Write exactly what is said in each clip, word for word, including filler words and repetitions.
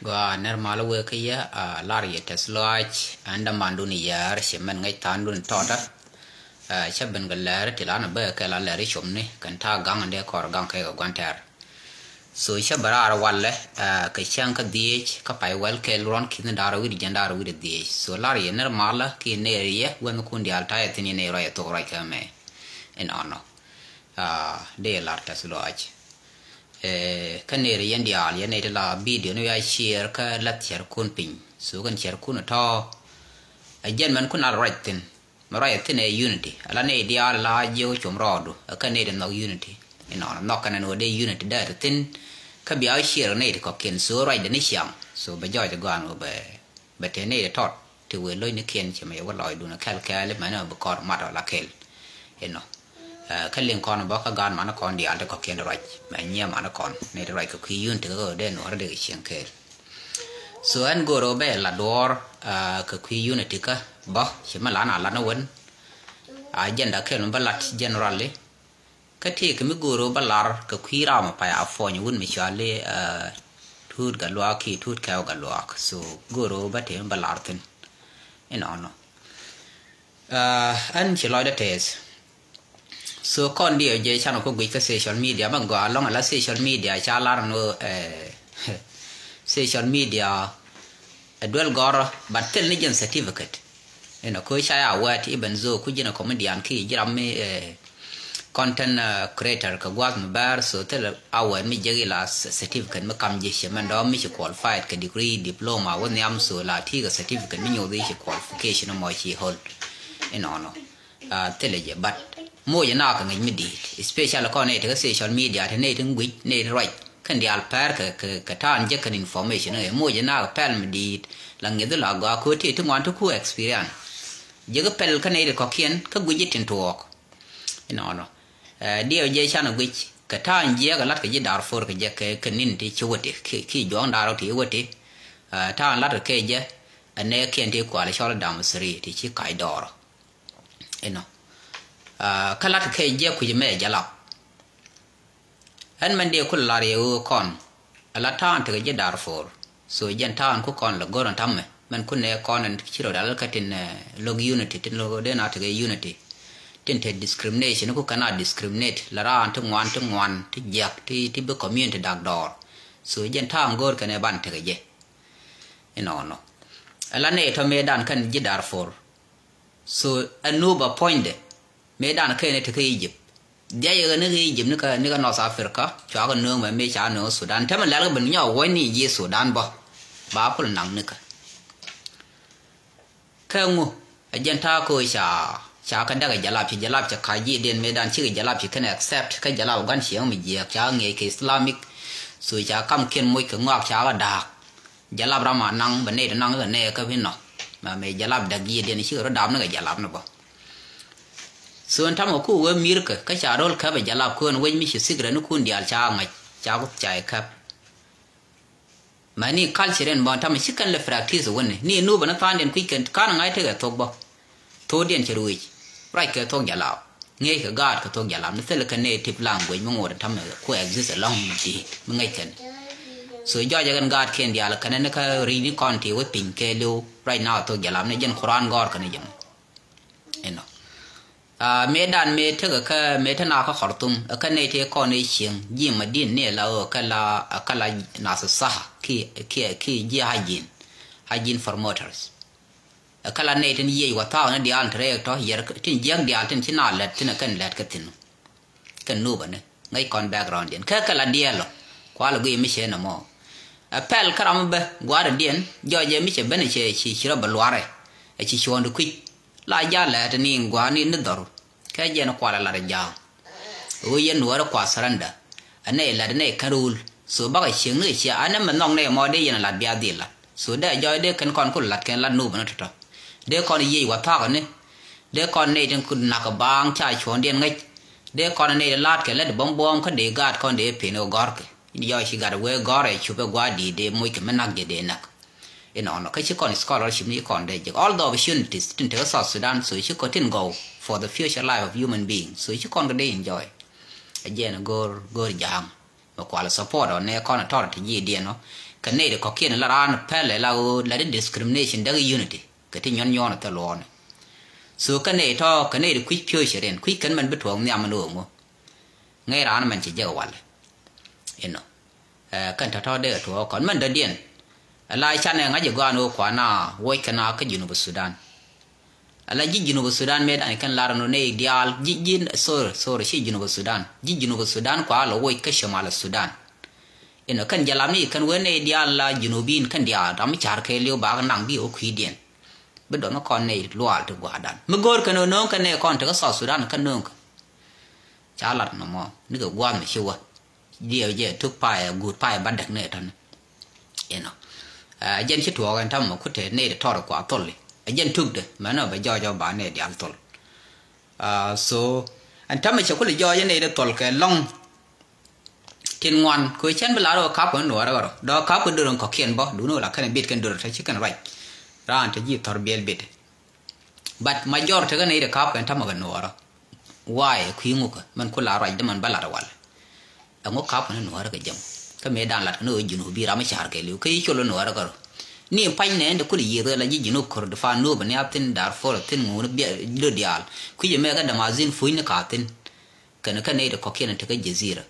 Gɔaa nɛr mal wëë kä yɛ, a lar yɛ tɛth lɔaac, ɛn dämandun yɛɛr ci mɛn ŋäc tha̱a̱ŋdun tɔɔtdä. Ɛ, cä ben kɛ lɛr ti lan a bä kɛ la lɛr i̱ com ni kɛn ta̱a̱ gaŋ in dee kɔr gaŋ kɛ kɛ gua̱n tɛr. So cä bä raar walɛ, ɛ, kɛ cäŋ kä dhieec kä pay wɛl kɛl ruɔ̱n ki̱n da̱r wi̱r jiɛn da̱r wi̱r dhieec. So lar yɛ nɛr malä ki nɛɛr yɛ wänhkun diaal ta̱yɛ thi̱n yɛ nɛy ruac ɛ thok ruac kä mɛ. Inɔnɔ. Ɛ, dee lar tɛth lɔaac. Ɛ, kä nɛɛr yɛn diaal yɛn nɛy ti la video ni wiaa share kä la thiärkun piny. So kɛn thiärkun tɔ̱. Ɛ jɛn mɛn kun al ruac thi̱n. Mɛ ruac thi̱n ɛ unity. Ala nɛy diaal la jiɛ wä com rɔɔdu. Ɛ kä nɛy ti nhɔk unity. Inɔnɔ nhɔk kɛn ɛn wä dee unity dee ti thi̱n. Kä bia wä share nɛy ti kɔ̱kiɛn. So ruacdɛ ni ciaŋ. So bɛ jɔɔc ti gɔaan wä bɛ bɛ te nɛy ti tɔt ti wëë lo̱cnikiɛn ci mɛ yɛ wä lɔcdun kɛl kɛɛl mɛn ɛ bi kɔr mat ɔ la kɛl. Inɔ. Ɛ, kä liŋ kɔn bä kä gaat mani kɔn diaal ti kɔ̱kiɛn ruac mɛ nyiɛ mani kɔn nɛy ti ruac kɛ kui̱ unity kä dee nuɔ̱ɔ̱ri dee kɛ cieŋ kɛɛl. So ɛn go̱o̱r ɔ bɛ la duɔ̱ɔ̱r, ɛ, kɛ kui̱ unity kä bä ci mɛ lan a lan ɔ wen. A jɛn da kɛl mi bä lat generally. Kä tëëkɛ mi go̱o̱r ɣöö bä lar kɛ kui̱ ram ɔ pay a puɔ̱ny wun mi cɔal i̱, ɛ, Tuut Gatluak kiɛ Tuut Kɛw Gatluak. So go̱o̱r ɣöö bä tëë mi bä lar thi̱n. Inɔnɔ. Ɛ, ɛn ci lɔcdä tɛth. So kɔn diɛ jɛ can ɔ kä guic kä social media, mɛ gɔaa ɛlɔ̱ŋ ala social media ca lar ɛn ɣöö, ɛ, social media ɛ duel gɔrä, but thil ni jɛn certificate. Inɔ, ko ca ya wɛt, even though ku ji̱n ɛ comedian ki ji̱ ram mi, ɛ, content, ɛ, creator kɛ gua̱th mi bɛr, so thil a wɛt mi jek ila c-, certificate mi kam ji̱ ci mɛn dɔ̱ mi ci qualified kɛ degree, diploma wä nhiam, so la ti kɛ certificate mi nyoth i̱ ci qualification mɔ ci hold. Inɔnɔ. A, thilɛ jɛ, but moc ɛ nak kɛ ŋi̱c mi di̱i̱t, especially kɔn nɛy ti kä social media ti nɛy ti ŋuic nɛy ti ruac kɛn diaal pɛr kɛ, kɛ, kɛ ta̱a̱n jek kɛn information ɛ moc ɛ nak pɛl mi di̱i̱t. La ŋi̱eth la gɔaa ko̱ ti ti ŋuan ti ku experience. Jek pɛl kä nɛy ti kɔ̱kiɛn kä guic i̱ tin tuɔɔk. Inɔnɔ. Ɛ, diɛw jɛ can ɛ guic kɛ ta̱a̱n jiɛk ɛ lat kɛ ji̱ Darfur kɛ jɛ kɛ, kɛ nin ti ci wä ti ki, ki juɔ̱ŋ da̱r ɔ ti wä ti. Ɛ, ta̱a̱n lat kɛ kɛ jɛ ɛ nɛɛkiɛn ti kual cɔl Dam Three ti ci kac dɔɔr. Inɔ. Aa, kä lat kɛ jɛ kui̱c mɛ jalap. Ɛn mɛn dee kul lar yɛ ɣöö kɔn ala ta̱a̱n tekɛ ji̱ Darfur. So jɛn ta̱a̱n ku kɔn la go̱r ɛn ta̱mɛ mɛn kun nɛ kɔn ɛn ci rɔ dal kä tin, eh, lo̱k unity, tin lo̱k dee na tekɛ unity. Tin te discrimination ku kɛn a discriminate la raan ti ŋuan ti ŋuan ti jiäk ti, ti bi community dak dɔɔr. So jɛn ta̱a̱n go̱r kɛn ɛ ban tekɛ jɛ. Inɔnɔ. Ala nɛ tɔ mëëdan kɛn ji̱ Darfur. So ɛ nup a puɔ̱nydɛ mëëdan kɛn ɛ te kä Egypt. Dhiac ɛ ɣän ni kä Egypt ni kä, ni kä North Africa, cua kɛ nööŋ mɛ mëë ca nööŋ Sudan. Tämɛ lɛl kɛ ben nyɔk wuɔ̱c ni ji̱ Sudan bä. Ba kul naŋ ni kä. Kä ŋu ɛ jɛn ta̱a̱ ko̱ ca, ca kɛ däk ɛ jalap, ci jalap cɛ ka̱c ji̱ diɛn mëëdan cikɛ jalap ci kɛn accept kä jalap ɛ gua̱n cieŋ mi jiääk ca ŋiɛc kɛ Islamic. So ca kamkiɛn moc kɛ ŋɔak ca kɛ da̱a̱k. Jalap ram a naŋ bɛ nɛy ti naŋ kɛ nɛy kä bi nɔ. Mɛ, mɛ jalap däk yiëë diɛn cikɛ rɔ dap ni kɛ jalap ni bä. So ɛn tamɛ ku wee mir kä, kä ca ro̱l käp ɛ jalap kuɛn wec mi ci thik rɛ ni kun diaal ca ŋa̱c, ca ku ca ɛ käp. Mɛ ni culture in bä tamɛ ci kɛn lɛ practice wä ni. Ni nup bä ni tha̱a̱ŋdiɛn kui̱ kɛn, ka̱n ŋa̱c tekɛ thok bä. Thokdiɛn cɛ ruëc, ruac kɛ thok jalap. Ŋi̱eec kɛ gaat kɛ thok jalap. Ni thilɛ kɛ native language mi ŋot tamɛ ku exist alɔŋ di̱i̱t mi ŋäc kɛn. So jɔɔc ɛ kɛn gaatkiɛn diaal kɛn ni kä ri̱c ni kɔn ti wä piny kɛ liw right now thok jalap ni jɛn Quran gɔr kɛn jɛ mɔ. Inɔ. Ah, mëëdan mëë tekɛ kä mëë te na kä Khartoum, kä nɛy tëë kɔn i̱ cieŋ ji̱ Madina ni la ɣöö kä la, kä la nath saha ki, ki, ki ji̱ hajin, hajin promoters. Kä la nɛy tin yiëc wä thaak ni diaal ti rɛɛk tɔ yɛr tin jiäk diaal tin ci na lɛt thin kɛn lɛt kä thin. Kɛn nupä ni ŋäc kɔn background diɛn kɛ kɛ la diɛɛl ɔ. Kual ɛ guiy mi cɛ nɔmɔ. Ɛ pɛl kä ram bä gua̱a̱r diɛn jɔɔc ɛ mi cɛ ben ɛ cɛ ci ci rɔ bɛ luarɛ. Ɛ ci cuɔ̱ɔ̱ŋ di kui̱c la jalɛ ti niŋ gua̱a̱r ni ni dhɔr. Kɛ jɛn kual ɛ lat ɛ ja̱a̱ŋ. Ɣöö yɛn nuɔɔri kua surrender. Ɛ nɛy lat ɛ nɛy kärul. So bakɛ cieŋ ni kɛ cia anɛ mɛ nhɔk nɛy mɔ dee yɛn lat bia dhil lat. So dee jɔɔc dee kɛn kɔn ku lat kɛn lat nupä ni tɔ̱tɔ̱. Dee kɔn yiëc wä thaak ni. Dee kɔn nɛy tin ku nak kɛ baaŋ ca cuɔ̱ɔ̱ŋdiɛn ŋäc. Dee kɔn nɛy tin la̱a̱t kɛ lät buɔ̱m buɔ̱ɔ̱m kä dee gaat kɔn dee pen kɛ gɔ̱rkɛ. Jɔɔc ci gat wee gɔ̱rɛ cupɛ gua̱a̱r di̱i̱t dee moc kɛ mi nak jɛ dee näk. Inɔnɔ kä ci kɔn scholarship ni ci kɔn dee jek. All the opportunities tin tekɛ South Sudan, so ci kɔn tin gɔw for the future life of human being. So ci kɔn kɛ dee enjoy. Ɛ jɛn go̱o̱r, go̱o̱r ja̱a̱ŋ. Mɛ kual support ɔ nɛ kɔn tɔr ti ji̱ diɛn ɔ. Kɛ nɛy ti kɔ̱kiɛn la raan pɛl ɛ la ɣöö la di discrimination däk unity kɛ ti nyɔn nyɔn ɛ thil luɔɔni. So kɛ nɛy tɔ̱ kɛ nɛy ti kui̱c piööc cɛ rin kui̱c kɛn mɛn bi tuɔɔk nhiam ni ɣöö ŋu. Ŋäc raan mɛn cɛ jek walɛ. Inɔ kɛn tɔ̱tɔ̱ dee kɛ tuɔɔk kɔn mɛn dɔ̱diɛn. Ala canɛ ŋa̱c ɛ gɔaan ɣöö kuana woc kɛn a kä Junub Sudan. Ala ji̱ Junub Sudan mëë dan kɛn lar nɔ nɛy diaal ji̱ ji̱ sorry sorry ci Junub Sudan ji̱ Junub Sudan kua lɔ woc kä Shimal Sudan. Inɔ kɛn jalap ni kɛn wen nɛy diaal la Junubin kɛn diaal ram mi car kɛ liw bak naŋ bi wä kui̱diɛn. Bi dɔn kɔn nɛy luaal ti gua̱a̱dan mi go̱o̱r kɛn ɣä nööŋ kɛn nɛy kɔn ti kä South Sudan kɛn nööŋ kɛ. Ca lat nɔmɔ nikɛ gua̱a̱th mi ci wä. Diɛ jɛ tuk payɛ guut payɛ ba däk nɛy tɔni. Inɔ ɛ jɛn ci tuɔɔk ɛn tamɛ kutɛ nɛy ti tɔr kua tholi. Ɛ jɛn tukdɛ mɛnɔ bɛ jɔɔc ɔ ba nɛy diaal thol. So ɛn tamɛ cɛ kuli jɔɔc ɛ nɛy ti thol kɛ lɔŋ. Tin ŋuan kɛ cɛn bi lar ɔ kap kɛ nuɔɔrɛ kɛ rɔ dɔɔ kap kɛ dörä kɔkiɛn bɔ duuni wala kɛn bit kɛn dörä tɛ ci kɛn ruac. Raan tɛ ji̱ thɔr biɛl bit. But majority kä nɛy ti kap kɛn tamɛ kɛ nuɔɔrä. Why kui̱ ŋukä mɛn kula ruac dämɛn bä lat wal. Ɛŋu kap kɛn nuɔɔrä kɛ jɛm kä mëë dan lat kɛn ɣöö Junub bi ram mi ca̱r kɛ liw kä yi col nuɔɔrä kärɔ. Ni pany nɛ ɛn ti kul yiëth ɣä la ji̱ Junub kor di fa nuɔɔbä ni a thin Darfur thin ŋuuni biɛ döt diaal kui̱ jɛ mɛ kä Damazin puc ni ka thin. Kɛn kä nɛy ti kɔkiɛn ti kä Jazira.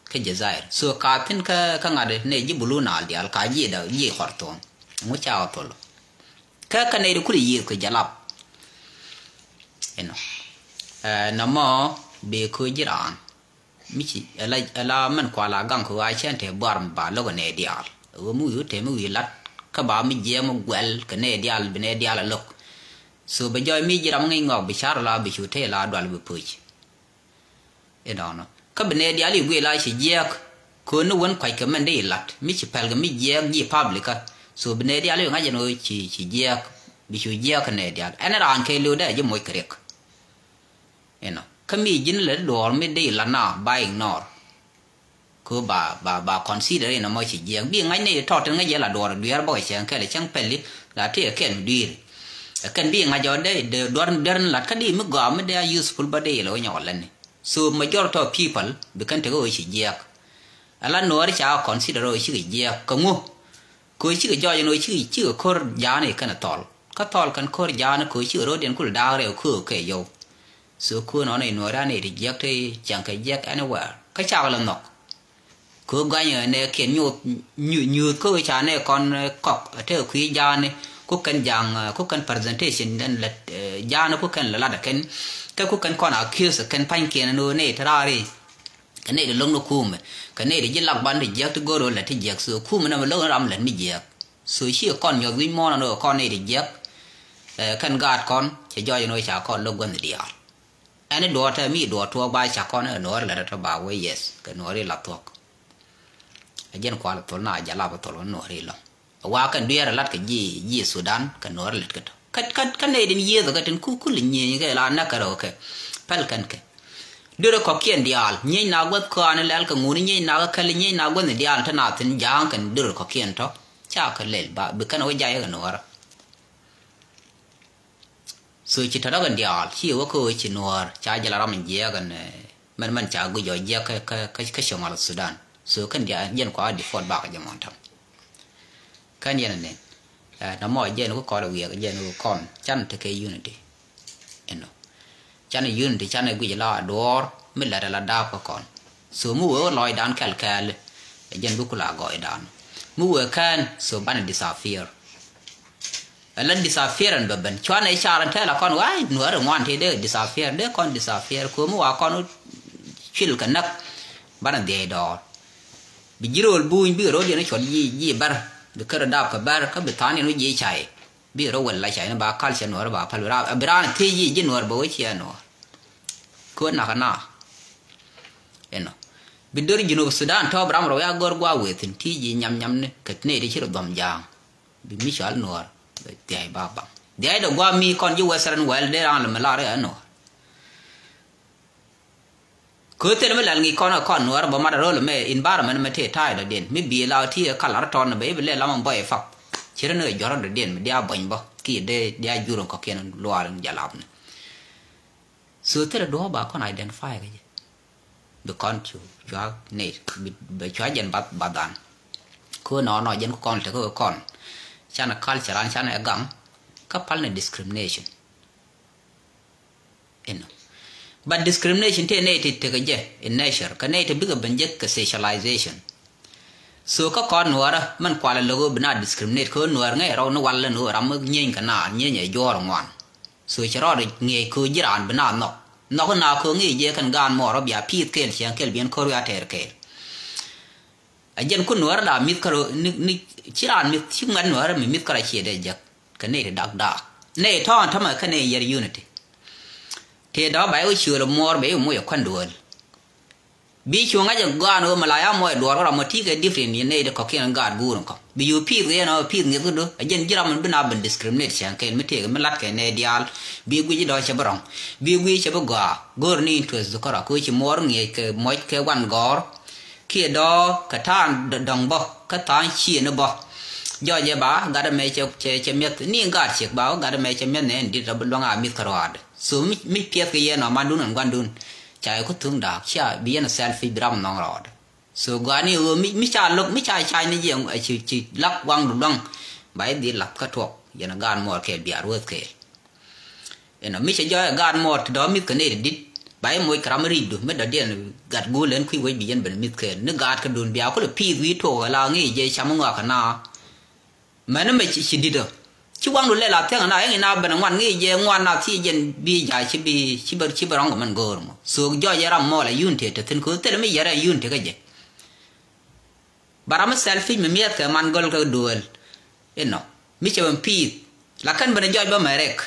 Kä Jazair so ka thin kä kä ŋa̱t nɛ ji̱ bulu naal diaal ka ji̱ da ji̱ kɔr thuɔ̱ŋ. Ŋu ca ɣä thol kä kä nɛ ri kul yiëth kɛ jalap. Inɔ nɔmɔ bee kä ji̱ raan mi ci ɛla ɛla mɛn kual a gaŋ kɛ ɣaa cɛn te buar mi ba lo̱k nɛ diaal. Ɣöö mi wi̱i̱ wä te mi wi̱i̱ lat kä ba mi jiɛɛm mi guɛl kɛ nɛ diaal bi nɛ diaal a lo̱k. So bɛ jɔy mi ji̱ ram ŋi̱ny ŋɔk bi car la bi cu te la dual bi puc. Inɔnɔ kä bi nɛ diaal i̱ guic la ci jiɛɛk. Kööni wän kuackɛ mɛn dee ilat mi ci pɛlkɛ mi jiɛɛk ji̱ public kä. So bi nɛ diaal i̱ ŋa̱c ɛn ɣöö ci ci jiɛɛk bi cu jiɛɛk kä nɛ diaal ɛn raan kɛ liw dee ji̱ moc kɛ riɛk. Inɔ kä mi ji̱n lɛ duɔɔr mi dee ilat na ba ignore. Kö ba ba ba consider inɔ mɔ ci jiɛɛk bi ŋa̱c ni tɔt in ŋäc yɛ la duɔɔr duiɛr bä kɛ cɛŋ kɛl cɛŋ pɛli la ti ɛ kɛn mi dui̱ri. Ɛ kɛn bi ŋa̱c ɔ dee dee duɔr duiɛr ni lat kä di mi gɔaa mi dee a useful bä dee ilɛ wä nyɔk lɛni. So majority of people bi kɛn tekɛ ɣöö ci jiɛɛk. Ala nuɔɔri ca consider ɣöö cikɛ jiɛɛk kɛ ŋu. Kɛ ɣöö cikɛ jɔɔc ɛn ɣöö cikɛ cikɛ ko̱r ja̱a̱ni kɛn ɛ thɔl kä thɔl kɛn ko̱r ja̱a̱ni kɛ ɣöö cikɛ ro̱diɛn kul da̱a̱k rɛw köök kɛ yɔw. So kuën ɔn inuɔɔri an iti jiɛk ti cɛŋ kɛ jiɛk anywhere kä cakɛ lɛ nhɔk. Kɛ ɣöö gany ɛ nɛ kiɛn nyuuth nyuuth kä ɣöö ca nɛ kɔn kɔk ɛ tekɛ kui̱ ja̱a̱ni ku kɛn ja̱a̱ŋ ku kɛn presentation ɛn lät ja̱a̱ni ku kɛn lɛ lat ɛ kɛn. Kɛ ku kɛn kɔn a kiöth ɛ kɛn pa̱nykiɛn ɛn ɣöö nɛ iti raari. Kɛ nɛy ti lo̱ŋ ni kuumɛ kɛ nɛy ti ji̱ lak ban ti jiäk ti go̱r ɣöö lät ti jiäk so kuumɛ nɛmɛ lo̱ŋ ni ram lät mi jiäk. So ci kɔn nyuɔth wi̱c muɔ̱ɔ̱n ɛn ɣöö kɔn nɛy ti jiäk. Kɛn gaat kɔn cɛ jɔɔc ɛn ɣöö ca kɔn lo̱k guänh diaal. Ɛn i̱ duɔɔr tɛ mi duɔɔr tuɔɔk ba ca kɔn ɛ nuɔɔr lät ɛ tɔ ba wee yes kɛ nuɔɔr i̱ la thuɔ̱k. Ɛ jɛn kual thol na jalap thol wä nuɔɔr i̱ lɔ. Wa kɛn dueer a lat kɛ ji̱ ji̱ Sudan kɛ nuɔɔr lät kä tɔ kä kä kä nɛy din yiëth kä tin ku kul nyieny kɛ la näk kɛ rɔ kɛ pɛl kɛn kɛ. Duer kɔkiɛn diaal nyieny na guäth kɔani lɛl kɛ ŋuni nyieny na kɛ kɛl nyieny na guäth ni diaal te na thin ja̱a̱ŋ kɛn duer kɔkiɛn tɔ ca kɛ lɛl ba bi kɛn wä jay kɛ nuɔɔr. So ci tɔ̱tɔ̱ kɛn diaal ci wä kä ci nuɔɔr ca jɛ la ram in jiɛɛk ɛn mɛn mɛn ca guic jɔ jiɛɛk kä kä kä Shimal Sudan. So kɛn diaal jɛn kua default bak jɛ mɔn tam. Kɛn yɛn ni na mɔ jɛn ku kɔn wiɛk jɛn ku kɔn can tekɛ unity. Ɛnɔ can unity can guic la duɔɔr mi lɛt la daap kä kɔn. So mi wee wä lɔcdan kɛl kɛɛl jɛn bi ku la gɔcdan mi wee kɛn so banɛ disappear. Ala disappearance bɛ ben cuanɛ icar in tɛl akɔn wai nuɔri ŋuan ti dee disappear dee kɔn disappear komi wa kɔn cuil kɛ näk. Banɛ dhiɛc dɔɔr bi ji̱ ro̱l buny bikɛ ro̱l diɛn cuɔt ji̱ ji̱ bɛr bi kärɛ dap kɛ bɛr kä bi than in wi̱c ji̱ cay. Bikɛ ro̱l wɛl la cay ni ba culture nuɔri ba päl bi raan thiec ji̱ ji̱ nuɔr bɛ wä ciɛ nuɔr. Ko̱n nakä na ɛnɔ bi dör Junub Sudan tɔɔp ram rɔ ya gör gua wethin ti ji̱ nyam nyam ni kɛ ti ney ti ci rɔ dhɔm ja̱a̱ŋ. Bi mi cual nuɔɔr bɛ dhia̱c ba baŋ dhia̱c dɛ gua̱a̱ mi kɔn ji̱ western world dee raan lɛ mi lar ɛ nuɔɔr. Köö thil mi lɛl ŋi̱i̱c kɔn ɛ kɔn nuɔɔr bä mat a ro̱l mɛ environment mɛ tëë ta̱a̱ dɔ̱diɛn mi bi̱i̱ la ti̱i̱ ɛ kal ar tɔn bɛ i̱ bi lɛ lam ɛn bɔy ɛ pap. Ci rɛ ni ɛ juɔ̱r dɔ̱diɛn mi dia buɔ̱ny bä kiɛ dee dia jur ɛn kɔ̱kiɛn luaar ɛn jalapni. So thil ɛ duɔ̱ɔ̱p ba kɔn identify kɛ jɛ. Bi kɔn cu cua nɛy bi cua jɛn bath bath dhan. Kä nɔ nɔ jɛn ku kɔn tekɛ kɔn. Canɛ culture an canɛ gaŋ. Kä pal ni discrimination. Inɔ. But discrimination tëë nɛy ti tekɛ jɛ in nature. Kä nɛy ti bikɛ ben jɛ kɛ socialization. So kä kɔn nuɔrä mɛn kualɛ lo̱k ɣöö bi na discriminate kä nuɔr ŋäc rɔw ni wal ni ɣöö ram mi nyieeny kɛ naar nyieeny ɛ juɔɔr ŋuan. So cɛ rɔɔd ŋiɛc kɛ ɣöö ji̱ raan bi na nhɔk nhɔk na kɛ ɣöö ŋiɛc jɛ kɛn gaan muɔɔr rɔ bia piith kɛɛl ciɛŋ kɛɛl bi ɛn ko̱r wiaa tɛɛr kɛɛl. A jɛn kun nuɔrä la mi̱th kärɔ ni, ni ci raan mi̱th ci ŋuɛt nuɔrä mi mi̱th kärɔ ciɛ dee jek kɛ nɛy ti dak daak nɛy tɔ̱ɔ̱n tämɛ kɛ nɛy yɛr unity. Tëë dɔ̱ ba iwä ciöl muɔɔr bɛ iwä moc ɛ kuän duëël. Bi cu ŋa̱c ɛ gɔaan ɣöö mɛ la ya muɔc duɔɔr kä ram mɔ ti̱i̱ kɛ different yɛn nɛy ti kɔ̱kiɛn gaat guur in kɔ̱k bi cu piith kɛ yɛn ɔ piith ŋi̱th kä do̱ a jɛn ji̱ ram in bi na ben discriminate cɛn kɛn mi tëëk mi lat kɛ nɛy diaal. Bi guic dɔ̱ cɛ bi rɔ̱ŋ bi guic cɛ bi gɔaa go̱o̱r ni interest kärɔ kɛ ɣöö ci muɔɔr ŋi̱eec kɛ muɔc kɛ wan gɔ̱ɔ̱r. Kiɛ dɔ̱ kɛ ta̱a̱n dɔ̱ŋ bä kä tha̱a̱ŋ ciëëni bä. Jɔɔc ɛ ba gat ɛmɛ cɛ cɛ mi̱eth ni gat ciek ba gat ɛmɛ cɛ mi̱eth nɛ in dit rɔ bi luäŋ a mi̱th kärɔaadɛ. So mi, mi piɛth kɛ yɛn ɔ mandun ɛn guandun ca yɛ ku thuŋ daak cia bi yɛn selfish bi ram nɔŋ rɔɔdɛ. So gɔaa ni ɣöö mi, mi ca lo̱k mi ca cac ni jiɛŋ ɛ ci, ci lak waŋdu luaŋ. Ba i̱ dhil lath kä tuɔk yɛn ɛ gaat muɔɔr kɛɛl bia rueth kɛɛl. Inɔ mi cɛ jɔɔc ɛ gaat muɔɔr ti dɔ̱ mi̱th kɛ nɛy ti di̱t ba i̱ moc kɛ ram mi ri̱cdu mi dɔ̱diɛn gat guul ɛn kui̱ wec bi yɛn ben mi̱th kɛɛl ni gaat kɛ dun bia kulɛ piith wi̱i̱ tuɔk ɛ la ŋi̱i̱c jɛ cam ŋɔak kɛ na. Mɛn mɛ ci di̱t ɔ ci waŋdu lɛl a thiäŋ na ɛŋ ina ben ŋuan ŋi̱i̱c jɛ ŋuan na thiec jɛn bi ja̱ ci bi ci bä ci bä rɔ̱ŋ kɛ mɛn go̱o̱r mɔ. Thok jɔɔc ɛ ram mɔɔl a yun tëë te thi̱n ko̱ thilɛ mi yɛr ɛ yun tëë kä jɛ. Ba ram mi selfish mi miɛth kɛ man gɔl kɛ duëël. Inɔ mi cɛ ben piith la kɛn ben jɔɔc bä mɛ rɛk.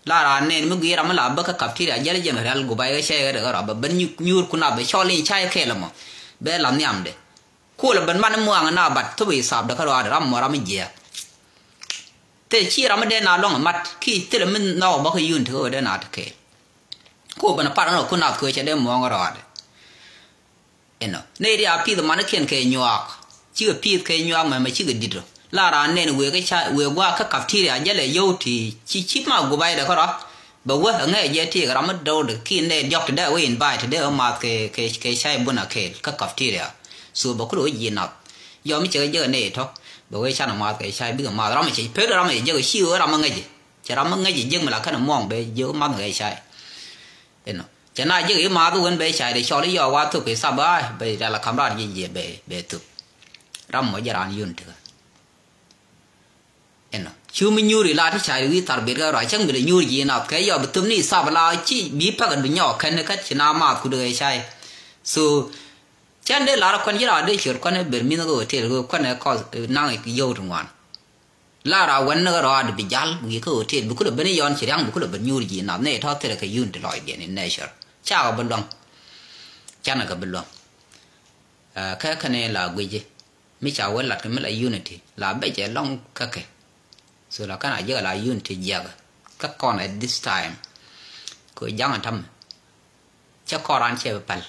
La raan nɛn mi gui̱i̱r ram mi la bä kä cafeteria jɛl jɛn kɛ rial guba yɛ cɛ kɛ rɛ kɛ rɔ bɛ ben nyuur kun a bɛ cɔl in cay kɛɛl mɔ. Bɛ la nhiamdɛ. Kuɔlɛ ben man muaŋ na bat thop i thapdɛ kä rɔaadɛ ram mɔ ram mi jiɛɛk. Thilɛ ci ram mi dee na lɔŋ mat ki thilɛ mi nhɔk bä kä yun ti kä wä dee na ti kɛɛl. Kuɔ ben a pat ɣän ɔ kun nath köö cɛ dee muɔ̱ɔ̱ŋ rɔaadɛ. Inɔ nɛy ri a pi̱th manikiɛn kɛ nyuaak cikɛ pi̱th kɛ nyuaak mɛmɛ cikɛ di̱t rɔ. La raan nɛn wëë kä ca wëë gua̱a̱k kä cafeteria jälɛ yio̱w ti ci ci ma gubaydɛ kä rɔ. Bɛ wä ɛŋɛ jɛ ti ram mi dɔw de ki nɛ diɔk ti dee wä invite ti dee wä math kɛ kɛ kɛ cay bun a kɛɛl kä cafeteria. So bɛ kulɛ wä ji̱ nath. Yɔ mi cɛ kɛ jek nɛ tɔ bɛ wee can a math kɛ cay bikɛ math ram mi cɛ pek ram mi cɛ jek ci wä ram mi ŋäc. Cɛ ram mi ŋäc jek mi la kɛn muɔŋ bɛ jek math kɛ cay. Inɔ cɛ na jek i̱ math wän bɛ cay de cɔl i̱ yɔ wa thop kɛ thap a bɛ rɛl a kam ran ji̱ jiɛ bɛ bɛ thop. Ram mɔ jɛ ran yun tikä. Inɔ cu mi nyuuri la ti cari wi̱i̱ thar bet kɛ rɔ cäŋ bi lɛ nyuur ji̱ nath kɛ yɔ bi thöp ni thap la ci bi pek a du nyɔk kɛn kä ci na maath kut kɛ cay. So cɛn dee lar kuan ci ra dee ciöt kuan ber mi̱n kɛ hotel kɛ kuan kɔth naŋ yio̱w ti ŋuan. La ra wän ni kɛ rɔ a di bi jal wi̱i̱ kä hotel bi kulɛ ben yɔn ci riaŋ bi kulɛ ben nyuur ji̱ nath ni tɔ thilɛ kɛ yun ti lɔcdiɛn in nature. Cakɛ bi luaŋ. Canɛ kɛ bi luaŋ. Ɛ kɛ kɛn la guici. Mi ca wee lat kɛ mi la unity la bɛc ɛ lɔŋ kä kɛ. So la kɛn a jiɛk la unity jiɛkɛ kä kɔn at this time. Kɛ ja̱ŋ a ta̱mɛ cɛ kɔn ran cɛ bi pal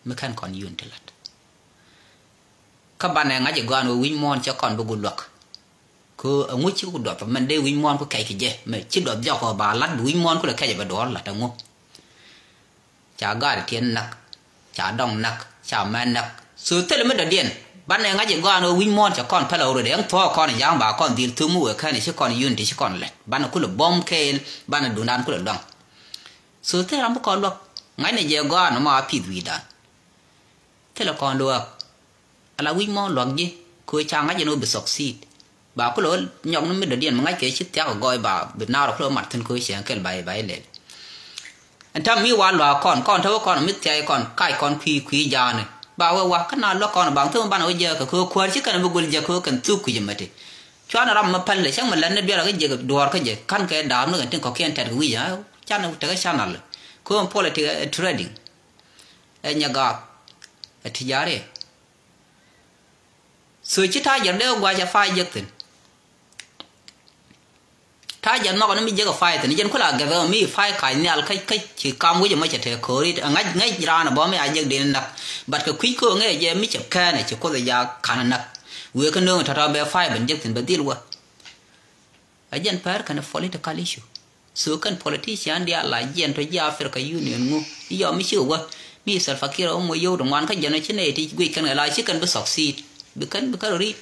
mi kɛn kɔn unity lat. Kä banɛ ŋa̱c ɛ gɔaan wä wi̱c muɔ̱ɔ̱n cɛ kɔn bi guut luäk. Kɛ ɛŋu ci ku duɔth mɛn dee wi̱c muɔ̱ɔ̱n ku kɛc kɛ jɛ mɛ ci duɔth jɔk ɔ ba lat bi wi̱c muɔ̱ɔ̱n ku lɛ kɛc ɛ bɛ duɔɔr lat ɛŋu. Ca gaat tiɛn näk. Ca dɔŋ näk ca mɛn näk. So thilɛ mi dɔ̱diɛn banɛ ŋa̱c i̱ gɔaan ɣöö wi̱c muɔ̱ɔ̱n cɛ kɔn pɛl already ɛŋ thuɔ̱ɔ̱k kɔn ja̱a̱ŋ ba kɔn dhil thum mi wëë kɛn i̱ ci kɔn unity ci kɔn lɛt banɛ kulɛ bom kɛɛl. Banɛ dundan kulɛ luaŋ. So thilɛ ram bi kɔn luäk ŋa̱cnɛ jɛ gɔaan ma a pi̱th wi̱i̱dan. Thilɛ kɔn luäk. Ala wi̱c muɔ̱ɔ̱n luak ji̱ kɛ ɣöö ca ŋa̱c ɛn ɣöö bi succeed. Ba kulɛ ɣöö nyɔk ni mi dɔ̱diɛn mi ŋa̱ckɛ ci thiak ɛ gɔɔy ba bi naar ɔ kulɛ ɣöö mat thi̱n kɛ ɣöö cieŋ kɛl ba i̱ ba i̱ lɛl. Ɛn ta̱m mi wa luaak kɔn kɔn te wä kɔn mi thia̱c kɔn kac kɔn kui̱ kui̱ ja̱a̱ni ba wee wa kä na luäk kɔn baŋ thim banɛ wä jiäk kɛ kɛ ɣöö kuäär ci kɛn bi gol jiäk kɛ ɣöö kɛn thuk kui̱c ɛmɛ ti. Cuanɛ ram mi päl ɛ cäŋ mi lɛn ni duer ɛ kä jiäk duɔ̱ɔ̱r kä jɛ ka̱n kɛ daam ni kɛn tin kɔ̱kiɛn tɛt kɛ wi̱c ɛ canɛ tekɛ channel kɛ ɣöö politics ɛ trading. Ɛ nyɛ gaath ɛ tijari. So ci ta̱a̱ jɛr dee gua̱c ɛ fay jek thi̱n. Ta̱a̱ jɛr nhɔk ni mi jek ɛ fay thi̱n jɛn kula gɛth ɛ mi fay ka̱c nhial kä kä ci kam wi̱c ɛmɔ cɛ tɛɛ ko̱o̱rit ɛ ŋäc ŋäc raan ɛ bɔ mi a jek den näk. But kɛ kui̱c ko̱o̱ŋ ɛ jɛ mi cɛ kɛɛn ɛ ci kuoth ɛ ja ka̱n ɛ näk. Wëë kä nööŋ tɔ̱tɔ̱ bɛ fay ben jek thi̱n bɛ dhil wä. Ɛ jɛn pɛr kɛn ɛ political issue. So kɛn politician diaal la jiɛn tɔ ji̱ Africa Union ŋu i̱ yɔ mi cikɛ wä mi Salva Kiir ɛ wä moc yio̱w ti ŋuan kä jɛn ɔ ci nɛy ti guic kɛn kɛ la ci kɛn bi succeed bi kɛn bi kɛn rɔ ri̱t.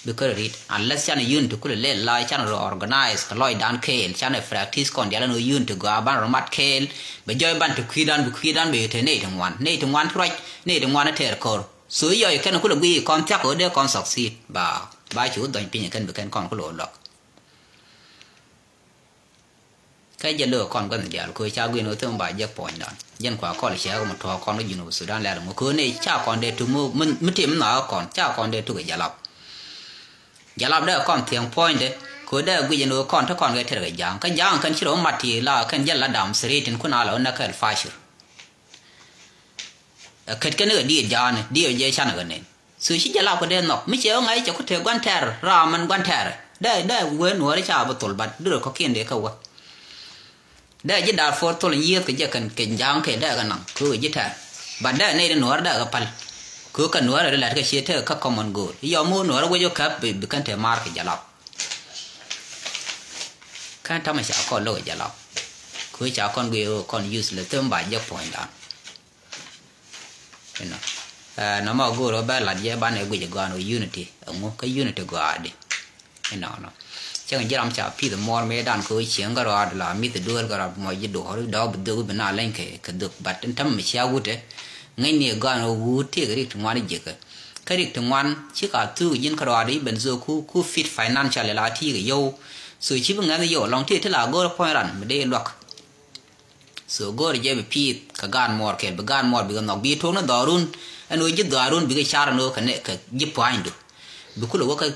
Bi kärɛ rit unless canɛ unity kulɛ lɛl la canɛ rɔ organize kɛ lɔcdan kɛɛl, canɛ practice kɔn dial ɛn ɣöö unity gɔaa banɛ rɔ mat kɛɛl. Bɛ jɔɔc ban ti kui̱dan, bi kui̱dan bɛ yɛ te nɛy ti ŋuan, nɛy ti ŋuan ti ruac, nɛy ti ŋuan ɛ tɛɛr ko̱r. So i̱ yɔc kɛn kulɛ guiy kɔn thia̱k kɛ ɣöö dee kɔn succeed ba, ba ci wä dhɔny piny ɛ kɛn bi kɛn kɔn kulɛ wä luäk. Kä jɛ lo̱k kɔn gua̱th diaal kɛ ɣöö ca gui̱n ɣöö thom ba jek puɔ̱nydan. Jɛn kua kɔl cɛ kɛ mɔ tuɔɔk kɔn kä Junub Sudan lɛr ŋɔ kɛ ɣöö nɛy ca kɔn dee tuk mi, mi, mi tim nhɔakä kɔn, ca kɔn dee tuk ɛ Jalap. Jalap dee kɔn thiɛŋ puɔ̱nydɛ kɛ ɣöö dee guic ɛn ɣöö kɔn te kɔn kɛ tɛr kɛ ja̱a̱ŋ. Kä ja̱a̱ŋ kɛn ci rɔ mat ti la kɛn jɛn la dam thiritin kun a la wä näk kɛl facir. Ɛ kɛt kɛn kɛ diit ja̱a̱ni, diit jɛ canɛ kɛ nɛn. So ci Jalap kɛ dee nhɔk mi cɛ ɣä ŋa̱c cɛ ku te gua̱n tɛr, ram mɛn gua̱n tɛr. Dee, dee wee nuɔɔri ca bi thol, but dirɛ kɔ̱kiɛn dee kä wä. Dee ji̱ Darfur thol in yiëëth kɛ jɛ kɛn kɛ ja̱a̱ŋ kɛ dee kɛ naŋ kɛ ɣöö ji̱ tɛr. But dee nɛy di nuɔɔri dee kɛ päl. Kɛ ɣöö kɛ nuɔɔri ri la̱t kɛ cië tekɛ kä common goal. Yɔm mi wä nuɔɔri wec wä käp bi, bi kɛn te maar kɛ Jalap. Kɛn tamɛ ca kɔn lo̱k kɛ Jalap. Kɛ ɣöö ca kɔn guic ɣöö kɔn useless, them ba jek puɔ̱nydan. Inɔ. Ɛ, nɔmɔ go̱o̱r ɣä bɛ lat jɛ banɛ guic ɛ gɔaa ni unity. Ɛŋu kä unity gɔaa di. Inɔnɔ. Cäŋ ji̱ ram ca pith muɔɔr mëëdan kɛ ɣöö cieŋ kärɔaad la mi̱th duëël kärɔaad mɔ ji̱ duɔ̱ɔ̱r dɔ̱ɔ̱k bi dhök bi na leny kɛ, kɛ dhök. But in tämɛ mi cia wutɛ. Ŋäcni ɛ gɔaa ni wut tëëkɛ rik ti ŋuan ji̱ jiäkä. Kä rik ti ŋuan ci ka thuk ji̱n kärɔaad i̱ ben dhök ku, ku fit financial la ti̱i̱ kɛ yio̱w. So ci bi ŋäth yio̱w lɔŋ tëë ti la go̱o̱r puɔ̱ny ran mi dee luäk. So go̱o̱rɛ jɛ bi piith kɛ gaan muɔɔr kɛɛl, bi gaan muɔɔr bikɛ nhɔk, bi tuɔɔk ni dhɔaarun. Ɛn ɣöö ji̱ dhɔaarun bikɛ car ɛn ɣöö kɛ nɛ, kɛ ji̱ pua̱a̱nydu. Bi kulɛ wä kä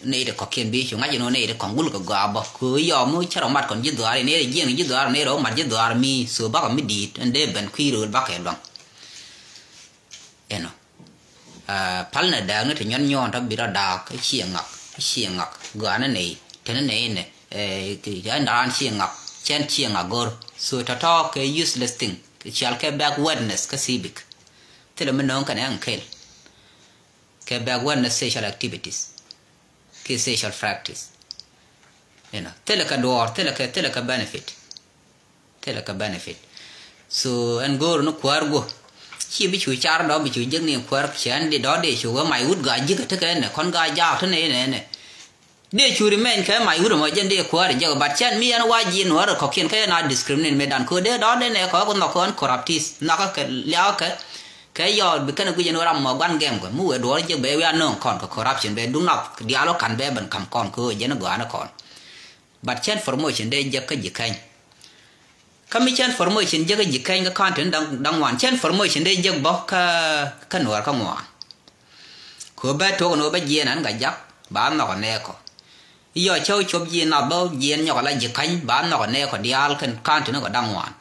nɛy ti kɔ̱kiɛn bi cu ŋa̱c ɛn ɣöö nɛy ti kɔ̱ŋ gul kɛ gɔaa bä. Kɛ ɣöö yɔm mi cä rɔ mat kɔn ji̱ dhɔaar, nɛy ti jiɛn ji̱ dhɔaar, nɛy rɔ mat ji̱ dhɔaar mi. So bakɔ mi di̱i̱t ɛn dee ben kui̱ rööl bakɛ luaŋ. Ɛnɔ. Ɛ, pal nɛ dääk ni ti nyɔn nyɔɔn tɔ bi rɔ daak kä ciɛ ŋak, ciɛ ŋak. Gɔaa ni nɛy, te ni nɛy nɛ. Ɛ, ki, ɛ, naan ciɛ ŋak, cɛn ciɛ ŋak go̱r. So tɔ̱tɔ̱ kɛ useless thing. Kɛ cial kɛ backwardness kä civic. Thilɛ mi no̱o̱ŋ kɛnɛ ɛŋ kɛl. Kɛ backwardness social activities. Kɛ social practice. You know, thilɛ kɛ duɔɔr, thilɛ kɛ, thilɛ kɛ benefit. Thilɛ kɛ benefit. So ɛn go̱o̱r ni kuäär guɔ. Ci bi cu car dɔ̱ bi cu jek ni kuäär cɛ ɛn di dɔ̱ dee cu wä mac wut gaa ji̱kä tekɛ ɛn ɛ kɔn gaa jaak te nɛy nɛ ɛn ɛ. Dee cu ri mɛny kɛ mac wut ɛmɔ jɛn dee kuäär jek, but cɛn mi ɛn wa ji̱ nuäär kɔ̱kiɛn kɛ ɛn a discriminate mëëdan kɛ dee dɔ̱ dee nɛ kɔ̱k nhɔk kɔn corruptees nhɔkä kɛ liakä kɛ. Kɛ yɔɔt bi kɛn guic ɛn ɣöö ram mɔ gua̱n gɛm kɛ mi wëë duɔɔr jek bɛ wiaa nööŋ kɔn kɛ corruption bɛ duŋ nap diaal ɣä ka̱n bɛ ben ka̱m kɔn kɛ ɣöö jɛn ɛ gɔaa ni kɔn. But cɛn promotion dee jek kä ji̱ kɛny. Kä mi cɛn promotion jek kä ji̱ kɛny kä county ni da̱ŋ, da̱ŋ wan. Cɛn promotion dee jek bä kä, kä nuɔɔr kä ŋuan. Kɛ ɣöö bä tuɔk ni ɣöö bä jiɛɛn ɛn Gajak ba nhɔk ɛ nɛɛkɔ. I̱ yɔ cä wä cop jiɛɛn nath bä jiɛɛn nyɔk ala ji̱ kany ba nhɔk ɛ nɛɛkɔ diaal kɛn county ni kɔ da̱ŋ wan.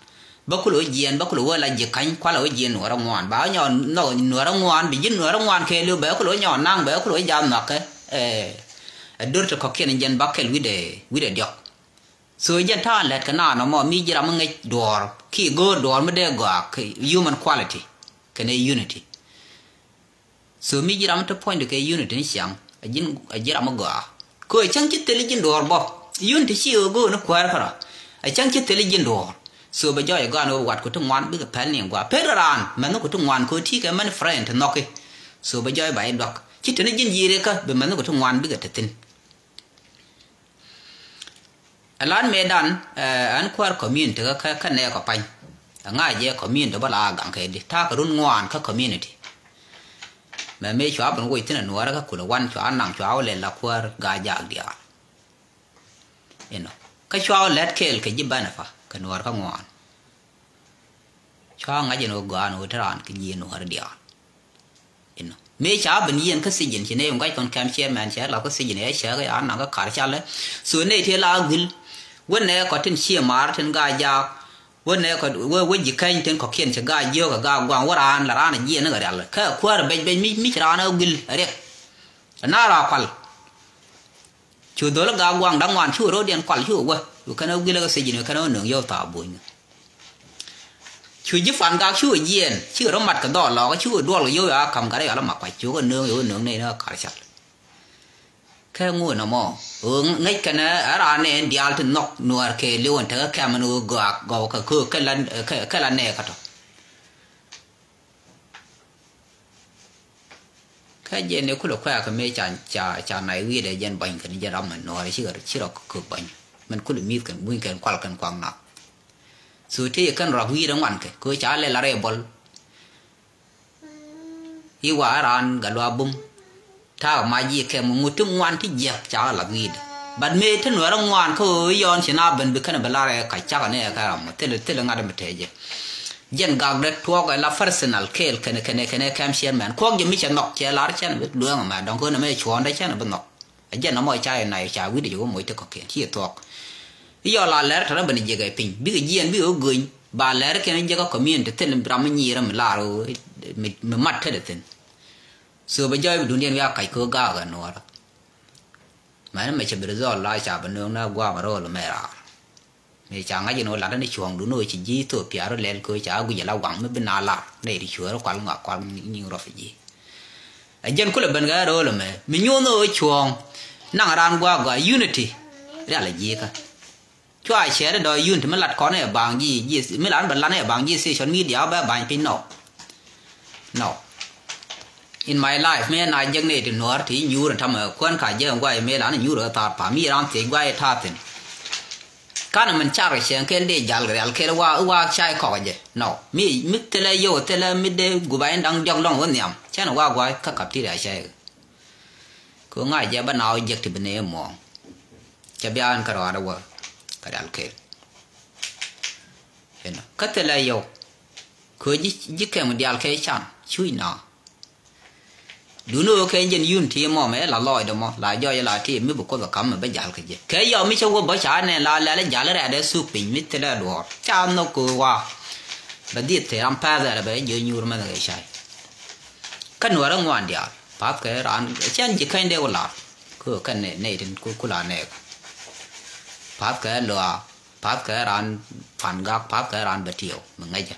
Bä kulɛ wä jiɛɛn, bä kulɛ wä la ji̱ kany kualɛ wä jiɛɛn nuɔɔr ɛ ŋuan. Ba wä nyɔk nuɔɔr ɛ ŋuan, bi ji̱ nuɔɔr ɛ ŋuan kɛɛliw bɛ kulɛ wä nyɔk naŋ bɛ kulɛ wä jath nhɔk kɛ. Ɛ, ɛ dör ti kɔ̱kiɛn jɛn bä kɛl wi̱cdɛ, wi̱cdɛ diɔ̱k. So jɛn ta̱a̱ lät kɛ naan ɔmɔ mi ji̱ ram mi ŋäc duɔɔr ki go̱o̱r duɔɔr mi dee gɔaa kɛ human quality kɛnɛ unity. So mi ji̱ ram mi te puɔ̱nydu kɛ unity ni ciaŋ a ji̱n, a ji̱ ram mi gɔaa. Kɛ ɣöö cäŋ ci thil ji̱n duɔɔr bä unity ci ɣöö go̱o̱r ni kuäär kärɔa. A cäŋ ci thil ji̱n duɔɔr. So bɛ jɔɔc ɛ gɔaa ni ɣöö watku ti ŋuan bikɛ pɛl ni gɔaa, pɛl raan mɛnh ku ti ŋuan kɛ ɣöö ti kɛ mɛn friend ti nhɔki. So bɛ jɔɔc ba i̱ duak ci te ni ji̱n ji̱ rikä bi mɛnh ku ti ŋuan bikɛ te thi̱n. Ɛ lan mëëdan, ɛ, ɛn kuäär community kä, kä, kä nɛɛkɔ pany. Ɛ ŋa̱c jɛ community bä la gaŋ kɛ di ta̱a̱ kɛ run ŋuan kä community. Mɛ mëë cua ben woc thi̱n ɛ nuɔɔrä kä kulɛ wan cua naŋ cua wä lɛl la kuäär Gaajaak diaal. Inɔ. Kä cua wä lɛt kɛɛl kɛ ji̱ bɛn ɛ pa kɛ nuɔɔr kä ŋuan. Cua ŋa̱c ɛn ɣöö gɔaa ɛn ɣöö te raan kɛ ji̱ nuɔɔr diaal. Inɔ. Mëë ca ben yiɛn kä thijin ci nɛy ŋuac kɔn kɛm ciɛɛr mɛn cɛ lath kä thijin ɛ cɛ kɛ an naŋ kä kar calɛ. So nɛy tëë la guil. Wä nɛɛkɔ tin cië maar tin Gaajaak. Wä nɛɛkɔ wä, wä ji̱ kɛny tin kɔ̱kiɛn ci Gaajiök ɛ Gaaguaŋ wä raan la raan ɛ jiɛn ni kɛ rial. Kä kuäär ɛ bec bec mi, mi ci raan ɛ guil ɛ riɛk. Ɛ na raa kual. Cu dhol Gaaguaŋ da̱ŋ ŋuan cu ro̱diɛn kual cu wä. Cu kɛn ɛ guil ɛ kɛ thijin cu kɛn ɛ wä nöŋ yio̱w thaap buny. Cu ji̱ pan gak cu jiɛɛn cikɛ rɔ mat kɛ dhɔɔl lɔɔkä cikɛ duɔl kɛ yio̱w ya ka̱m gat rɛy ɣal ɛ mak kuac cukɛ nööŋ yio̱w nööŋ nɛy ni ɣä kar cal. Kɛ ŋuun ɛmɔ ɣöö ŋäc kɛn ɛ raan nɛɛn diaal ti nhɔk nuäär kɛɛliw ɛn tekɛ kɛm ɛn ɣöö gɔaa gɔw kɛ köök kɛ la, kɛ, kɛ la nɛɛkä tɔ. Kä jɛn ɛ kulɛ kuɛ̈ɛ̈ kɛ mëë ca, ca, ca nay wi̱i̱dɛ jɛn bɔ̱ny kɛn jɛn ram mɛn nuɔɔr ci rɔ, ci rɔ kök bɔ̱ny. Mɛn kulɛ mi̱th kɛn buny kɛn kual kɛn kuaŋ nath. So tëë kɛn rɔak wi̱i̱dɛ ŋuan kɛ kɛ ca lɛ la rɛy bɔl. I̱ wa raan Gatluak Bum. Ta̱a̱ ma ji̱ kɛm ŋut ti ŋuan ti jiäk ca lath wi̱i̱dɛ. But mëë ti nuɛr ŋuan kä ɣöö yɔn ci na ben bi kɛn bi lar ɛ kac cak ni ɛ kɛ ram thilɛ, thilɛ ŋa̱t mi tɛɛ jɛ. Jɛn gakdɛ tuɔɔk ɛ la personal kɛɛl kɛnɛ, kɛnɛ, kɛnɛ kɛm chairman kuɔk jɛ mi cɛ nhɔk cɛ lar cɛn bi lueŋ ɛmɛ dɔ̱ŋ kä nɛmɛ cuɔ̱ɔ̱ndɛ cɛn bi nhɔk. Ɛ jɛn nɔmɔ ca ɛ na ca wi̱cdɛ jɛ wä moc ti kɔ̱kiɛn ci ɛ thuɔ̱k. I̱ yɔl a lɛr tɛrɛ ben jiɛk ɛ piny bikɛ jiɛn bikɛ ɣä göny ba lɛr kɛn jiɛk ɛ community thil ram mi nyiir mi lar mi, mi mat tetdɛ thin. So bɛ jɔɔc bi duundiɛn wiak kac kɛ ɣä gaak ɛ nuɔɔrä. Mɛn mɛ cɛ bi result la ca bi nööŋ na guam ro̱o̱l mɛ raar. Mëë ca ŋa̱c in ɣöö lat ni cuɔ̱ɔ̱ŋdun ɣöö ci ji̱ Ethiopia rɔ lɛl kɛ ɣöö ca guic ala waŋ mi bi na lar nɛy ti cuäär kual ŋɔak kual nyiŋ rɔ fi ji̱. Ɛ jɛn kulɛ ben kɛ ro̱o̱l ɛmɛ mi nyuɔ̱n ɣöö cuɔ̱ɔ̱ŋ naŋ raan gua̱a̱k gɔaa unity. Rial ɛ ji̱ kä cua cɛɛt ɛ dɔɔc unity mi lat kɔn ɛ baŋ ji̱, ji̱ mi lat ni bɛ lan ɛ baŋ ji̱ social media bɛ ba̱ny piny nɔ. No. In my life mi na jek ni ti nuɔr ti nyuur in tamɛ kuän ka jek in guay mi lan nyuur ɛ thar pa mi ran ti guay ta thin. Kan min car cɛn kel de jal rial kel wa wa cay kɔk jɛ. No. Mi mi tele yo tele mi de guba in dang jok long won niam. Cɛn wa guay ka kap ti da cay. Ko ŋa jɛ ba na o jek ti bi ne muɔŋ. Cɛ bia in ka rɔɔd wä ka rial kel. Inɔ kä thilɛ yɔw. Kɛ ji̱, ji̱ kɛm diaal kɛ can cuc na. Duni ɣöö kɛ jɛn yun ti mɔ mɛ la lɔɔcdɛ mɔ la jɔɔc la ti mi bi kuoth ɛ kam mɛ bä jal kɛ jɛ kɛ yɔw mi cä wä bä ca nɛ la lɛl jal rɛɛdɛ thuk piny mi thilɛ duɔɔr ca nhɔk kɛ wa. Bɛ dhieth te ram pɛth ɛlɛ bɛ jiö nyuur mɛn kɛ cay. Kä nuɔrɛ ŋuan diaal path kɛ raan cɛn ji̱ kɛny dee wä lar. Kɛ kɛn nɛ nɛ tin ku la nɛɛk. Path kɛ lɔa. Path kɛ raan pan gak path kɛ raan bɛ tiɛw mi ŋäcä.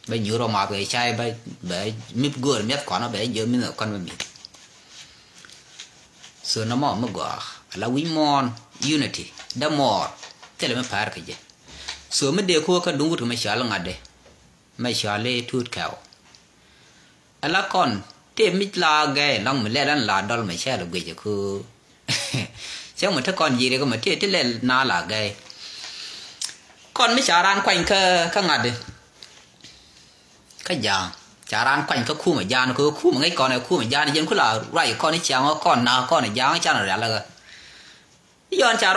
Bɛ nyuur rɔ math kɛ cay bɛ, bɛ mip göör miɛth kɔn bɛ jiö mi̱th kɔn bɛ mi̱th. So nɔmɔ mi gɔaa ala wi̱c muɔ̱ɔ̱n unity dɛ muɔɔr thilɛ mi pa̱a̱r kɛ jɛ. So mi dee ko̱o̱k kä duŋ wut kɛ mi cɔal ŋa̱tdɛ mi cɔal i̱ Tuut Kɛw. Ala kɔn tëë mic la gɛy lɔŋ mi lɛl ɛn la dɔl mi cɛɛl guic ɛ köö. Cäŋ mi te kɔn ji̱ rik mi tëë ti lɛl na la gɛy. Kɔn mi ca raan kuany kä, kä ŋa̱t di. Kä ja̱a̱ŋ ca raan kuany kä kumɛ ja̱a̱n kɛ kumɛ ŋäc kɔn ɛ kumɛ ja̱a̱n jɛn ku la ruac kɔn i̱ ciaŋ ɔ kɔn na kɔn i̱ ja̱a̱ŋ can rial ɛ ɣä. I̱ yɔn ca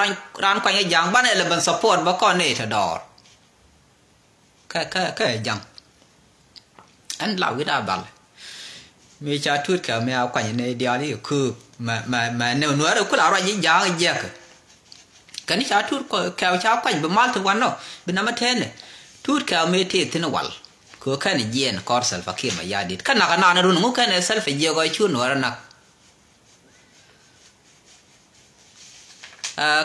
raan kuany kä ja̱a̱ŋ banɛ lɛ ben support bä kɔn ni te dɔɔr. Kä, kä, kä ja̱ŋ. Ɛn la wi̱i̱ daa bal. Mi ca Tuut Kɛw mi a kuany ni diaal i̱ kööp. Mɛ, mɛ, mɛ ni nuɛɛr kula ruac i̱ ja̱a̱ŋ i̱ jiɛk. Kɛn ca Tuut Kɛw ca kuany bi mal ti wan nɔ. Bi namä tɛɛnɛ. Tuut Kɛw mi ti thi̱n wal. Kɛ kɛn jiɛn kɔr Salva Kiir Mayardit. Kä nak anan run ŋu kɛn ɛ Salva jiɛk ɔ cu nuɛɛr nak.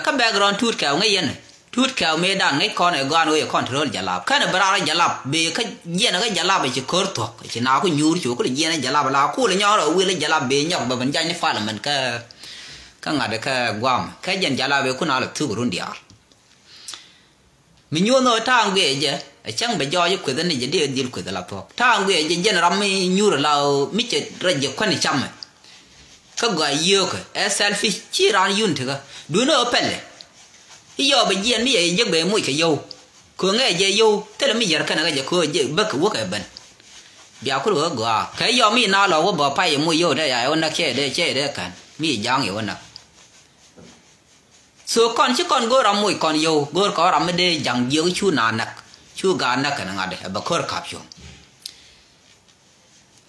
Kä background Tuut Kɛw ŋäc yɛn. Tuut Kɛw mëëdan ŋäc kɔn ɛ gɔaan ɣöö yɛ control Jalap. Kɛn ɛ bɛ raar Jalap bëë kä jiɛn kä Jalap ɛ ci ko̱r thuɔ̱k. Ci na ku nyuur cu ku li jiɛn ɛ Jalap la ku li nyɔr ɛ wil ɛ Jalap bëë nyɔk bɛ ben jany ni parliament kä, kä ŋa̱t kä guam. Kä jɛn Jalap ɛ kun a lɛ thuk run diaal. Mi nyuɔ̱n ɣöö ta̱a̱ŋ guiɛ jɛ ɛ cäŋ bɛ jɔɔc kueth ni jɛ dee dhil kueth la thuɔ̱k. Ta̱a̱ŋ guiɛ jɛ jɛn ram mi nyuur la mi cɛ rɛc jɛ kuän camɛ. Kä gɔaa yio̱o̱kä ɛ selfish ci raan yun tikä duundɛ ɣöö pɛlɛ. I̱ yɔɔk bɛ jiɛn mi yɛ jek bɛ moc kɛ yio̱w. Kööŋɛ jɛ yio̱w thilɛ mi yɛr kɛnɛ kä jɛ köö jɛ bäk wäkɛ ben. Bia kul ɣöö gɔaa kɛ yɔɔk mi na lɔ wä bä pay yɛ moc yio̱w dee ya yɛ wä näk cɛ dee cɛ dee kän mi yɛ ja̱a̱ŋ yɛ wä näk. So kɔn ci kɔn go̱o̱r ram moc kɔn yio̱w go̱o̱r kɔn ram mi dee ja̱ŋ jiök cu na näk cu gaat näk kɛn ŋa̱t ɛ bɛ ko̱r ka̱p cuɔ̱ŋ.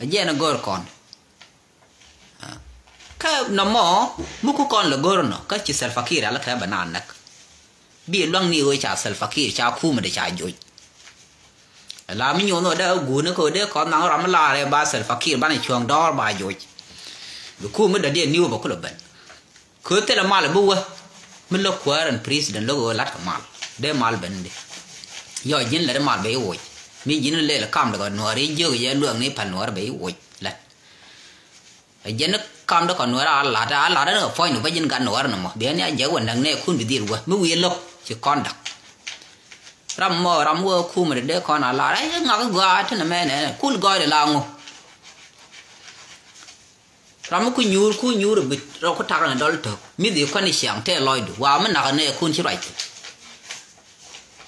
Ɛ jiɛn ɛ go̱o̱r kɔn. Kä nɔmɔ mi ku kɔn lɛ go̱o̱r nɔ kä ci Salva Kiir ala kɛ bɛ na näk. Bi luaŋ ni ɣöö ca Salva Kiir ca kumɛ dee ca joc. La mi nyuɔn ɣöö dee guuni kɛ ɣöö dee kɔn naŋ ram mi laarɛ ba Salva Kiir banɛ cuɔ̱ŋ dɔɔr ba joc. Bi kumɛ dee diɛ niw bɛ kulɛ ben. Kɛ thilɛ mal bi wä mi lo̱k kuäär ɛn president lo̱k ɣöö la̱t kɛ mal dee mal ben di. Yɔ ji̱n lɛ di mal bɛ i̱ woc mi ji̱n lɛl kam dɛ kɔ nuɔɔr i̱ jiök yɛ luäk ni päl nuɔɔr bɛ i̱ woc la̱t. Ɛ jɛn ni kam dɛ kɔ nuɔɔr a la̱t a la̱t ɛn kɛ puɔ̱ny ni bä ji̱n gat nuɔɔr ni mɔ biɛn ya jɛ wä näk nɛ kun bi dhil wä mi wi̱i̱ lo̱k ci kɔn da̱k. Ram mɔ ram wä kumɛ dee kɔn a la̱t ɛ ŋak i̱ gɔaa ti ni mɛ nɛ kul gɔɔy di la ŋu. Ram mi ku nyuur, ku nyuur bi rɔ ku tak ni dɔl tök. Mi dhi kuan i̱ ciaŋ tɛ lɔcdu. Wa mi nak nɛ kun ci ruac.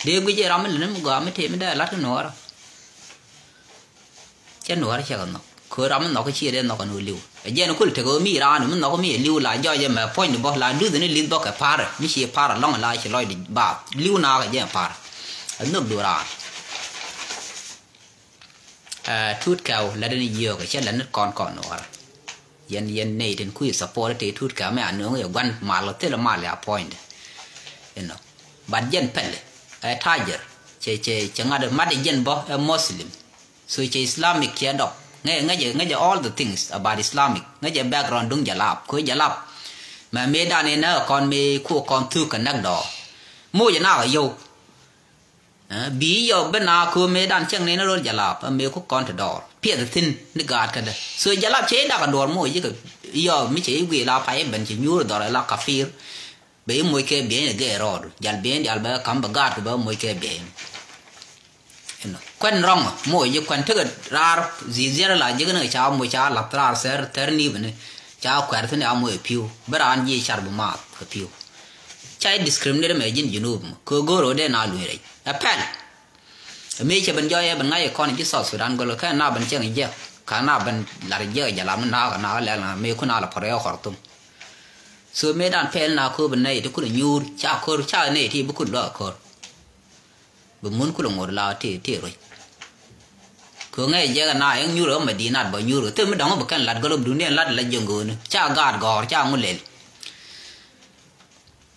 Dee guic i̱ ram mi lɛ ni mi gɔaa mi tëë mi dee lat ki nuɔɔrä. Cɛ nuɔɔrä cɛ kɛ nhɔk. Kɛ ram mi nhɔk ci dee nhɔk ni liw. Ɛ jɛn kul tek mi raan mi nhɔk mi liw la jɔc mɛ puɔ̱ny ni bɔ la duth ni lith bɔ kɛ parɛ. Mi ci parɛ lɔŋ la ci lɔcdu baath. Liw na kɛ jɛ parɛ. Ɛ nhök du raan. Ɛ, Tuut Kɛw lät ni jiök cɛ lät ni kɔn kɔn nuɔɔrä. Yɛn, yɛn nɛy tin kui̱ support ti Tuut Kɛw mɛ a nööŋ yɛ gua̱n mal thilɛ mal ya point. You know. But jɛn pɛl ɛ tajir cɛ, cɛ, cɛ ŋa̱t mat jɛn bɔ ɛ Muslim. So cɛ Islamic cɛ dɔk. Ŋɛ, ŋɛ jɛ, ŋɛ jɛ all the things about Islamic. Ŋɛ jɛ background duŋ Jalap. Ko Jalap. Mɛ mëë dan inɛ kɔn mëë ko kɔn thuk kɛ näk dɔɔ. Mo jɛ na yɔw. Ɛ, bi yɔ bi na ko mëë dan cɛŋ ni ni rol Jalap, ɛ, mëë ku kɔn ti dɔɔr. Piɛth thin ni gaat kädɛ. So Jalap cɛ dak a duɔr mo ji̱ kɛ yɔ mi cɛ i̱ guiy la pay ben ci nyuur dhɔr la kafir. Bɛ i̱ moc kɛ biɛny ni gɛɛ rɔɔdu. Jal biɛny dial bɛ kam bɛ gaat kɛ bɛ moc kɛ biɛny. You know. Kuɛn rɔŋ mo ji̱ kuɛn tekɛ raar ziziɛr la ji̱ kɛ ni ca moc ca lath raar thɛr, thɛr ni bini. Ca kuɛr thin a moc piu. Bi raan ji̱ car bi maath kɛ piu. Ca i̱ discriminate mɛ ji̱n Junub mɔ. Kɛ go̱o̱r ɣöö dee na luny rɛc. Ɛ pɛl. Ɛ mëë cɛ ben jɔɔyɛ ben ŋa̱c ɛ kɔn ji̱ South Sudan gɔl kɛ na ben cieŋ jiɛk. Ka na ben lar jiɛk jɛ la mi naak ɛ naak ɛ lɛl na mëë kun a la pɔr ɛ Khartoum. So mëë dan pɛl na ko̱o̱p ɛ nɛy ti kun ɛ nyuur ca ko̱r ca nɛy ti bi kun luak ɛ ko̱r. Bi mun kulɛ ŋot la ti, ti ruec. Kɛ ŋɛ jɛ kɛ na ɛŋ nyuur ɛ Madinat bɔ nyuur ɛ thil mi dɔ̱ŋ bi kɛn lat gɔlop duniɛn lat la jiɛŋ go̱o̱ni ca gaat gɔ̱ɔ̱r ca ŋu lɛl.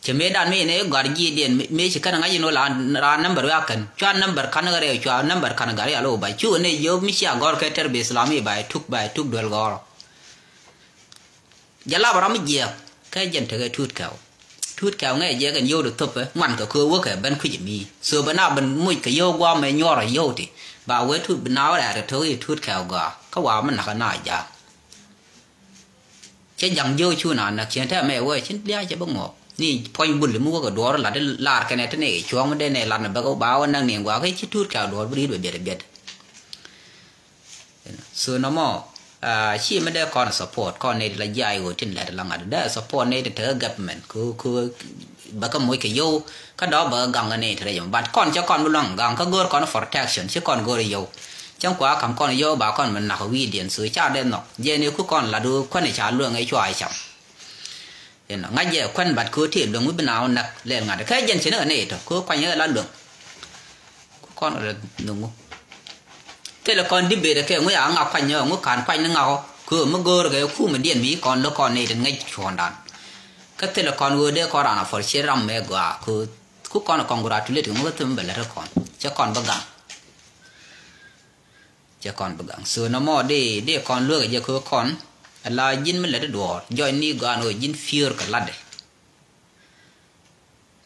Cɛ mëë dan mi ni gɔ̱a̱r ji̱ diɛn mi, mi ci kɛn ŋa̱c in wä la raan number wiak kɛn cua number kan kɛ rɛw cua number kan gari alo ba cu ni yio̱w mi cia gɔ̱r kɛ tɛr bi Islami ba tuk ba tuk duel gɔ̱r. Jɛ lap ram mi jiɛk kɛ jɛn tekɛ Tuut Kɛw. Tuut Kɛw ŋɛ jiɛk in yio̱w di thop ɛ ŋuan kɛ köö wä kɛ ben kui̱c mi so ben a ben muc kɛ yio̱w guam mɛ nyuɔr yio̱w ti ba wee Tuut bi na wä rɛɛr kɛ tok i̱ Tuut Kɛw gɔaa kä wa mi nak ɛ na jaak. Cä ja̱ŋ jiök cu na näk cien tɛmɛ wee cin lia̱a̱ cɛ bä ŋuɔk ni puɔ̱ny bul mi wä kɛ duɔɔr lat lar kɛnɛ ti ni cuɔ̱ŋ mi dee nɛ lat ni bäk ba wä näk ni gua̱a̱k ci Tuut Kɛw duɔɔr bi ri̱t bɛ biɛt biɛt. So nɔmɔ ci mi dee kɔn support kɔn ni ti la jiay ɣöö tin lɛt la ŋa̱t dee support ni ti te government ku ku bä kä moc kɛ yio̱w kä dɔ̱ bä gaŋ ni ti rɛc but kɔn cɛ kɔn bi luaŋ gaŋ kä go̱o̱r kɔn protection ci kɔn go̱o̱r yio̱w. Cäŋ kua ka̱m kɔn yio̱w ba kɔn mi nak wi̱i̱diɛn so ca dee nhɔk jɛ ni ku kɔn lat ɣöö kuäni ca lueŋ ɛ cua cam. Inɔ ŋa̱c jɛ kuän bat köö tëë luäŋ mi bi naaŋ näk lɛl ŋa̱t kɛ jɛn ci ni kɛ nɛy tɔ köö kuany kɛ la luäŋ. Ku kɔn kɛ luäŋ ŋu thilɛ kɔn debate kɛ ŋu ya ŋa kuany ŋu ka̱n kuany ni ŋakɔ köö mi go̱o̱r kɛ kumɛ diɛn mi kɔn lo̱k kɔn nɛy tin ŋäc cuɔ̱ɔ̱ŋdan. Kä thilɛ kɔn ɣöö dee kɔn raan a puɔl ci ram mɛ gɔaa köö ku kɔn congratulate kɛ ŋu kä thim bɛ lät kä kɔn cɛ kɔn bä gaŋ. Cɛ kɔn bi gaŋ so nɔmɔ di di kɔn lueek jɛ kɛ kɔn. Ala ji̱n mi lät i̱ duɔɔr jɔc ni gɔaan ɣöö ji̱n piöör kɛ latdɛ.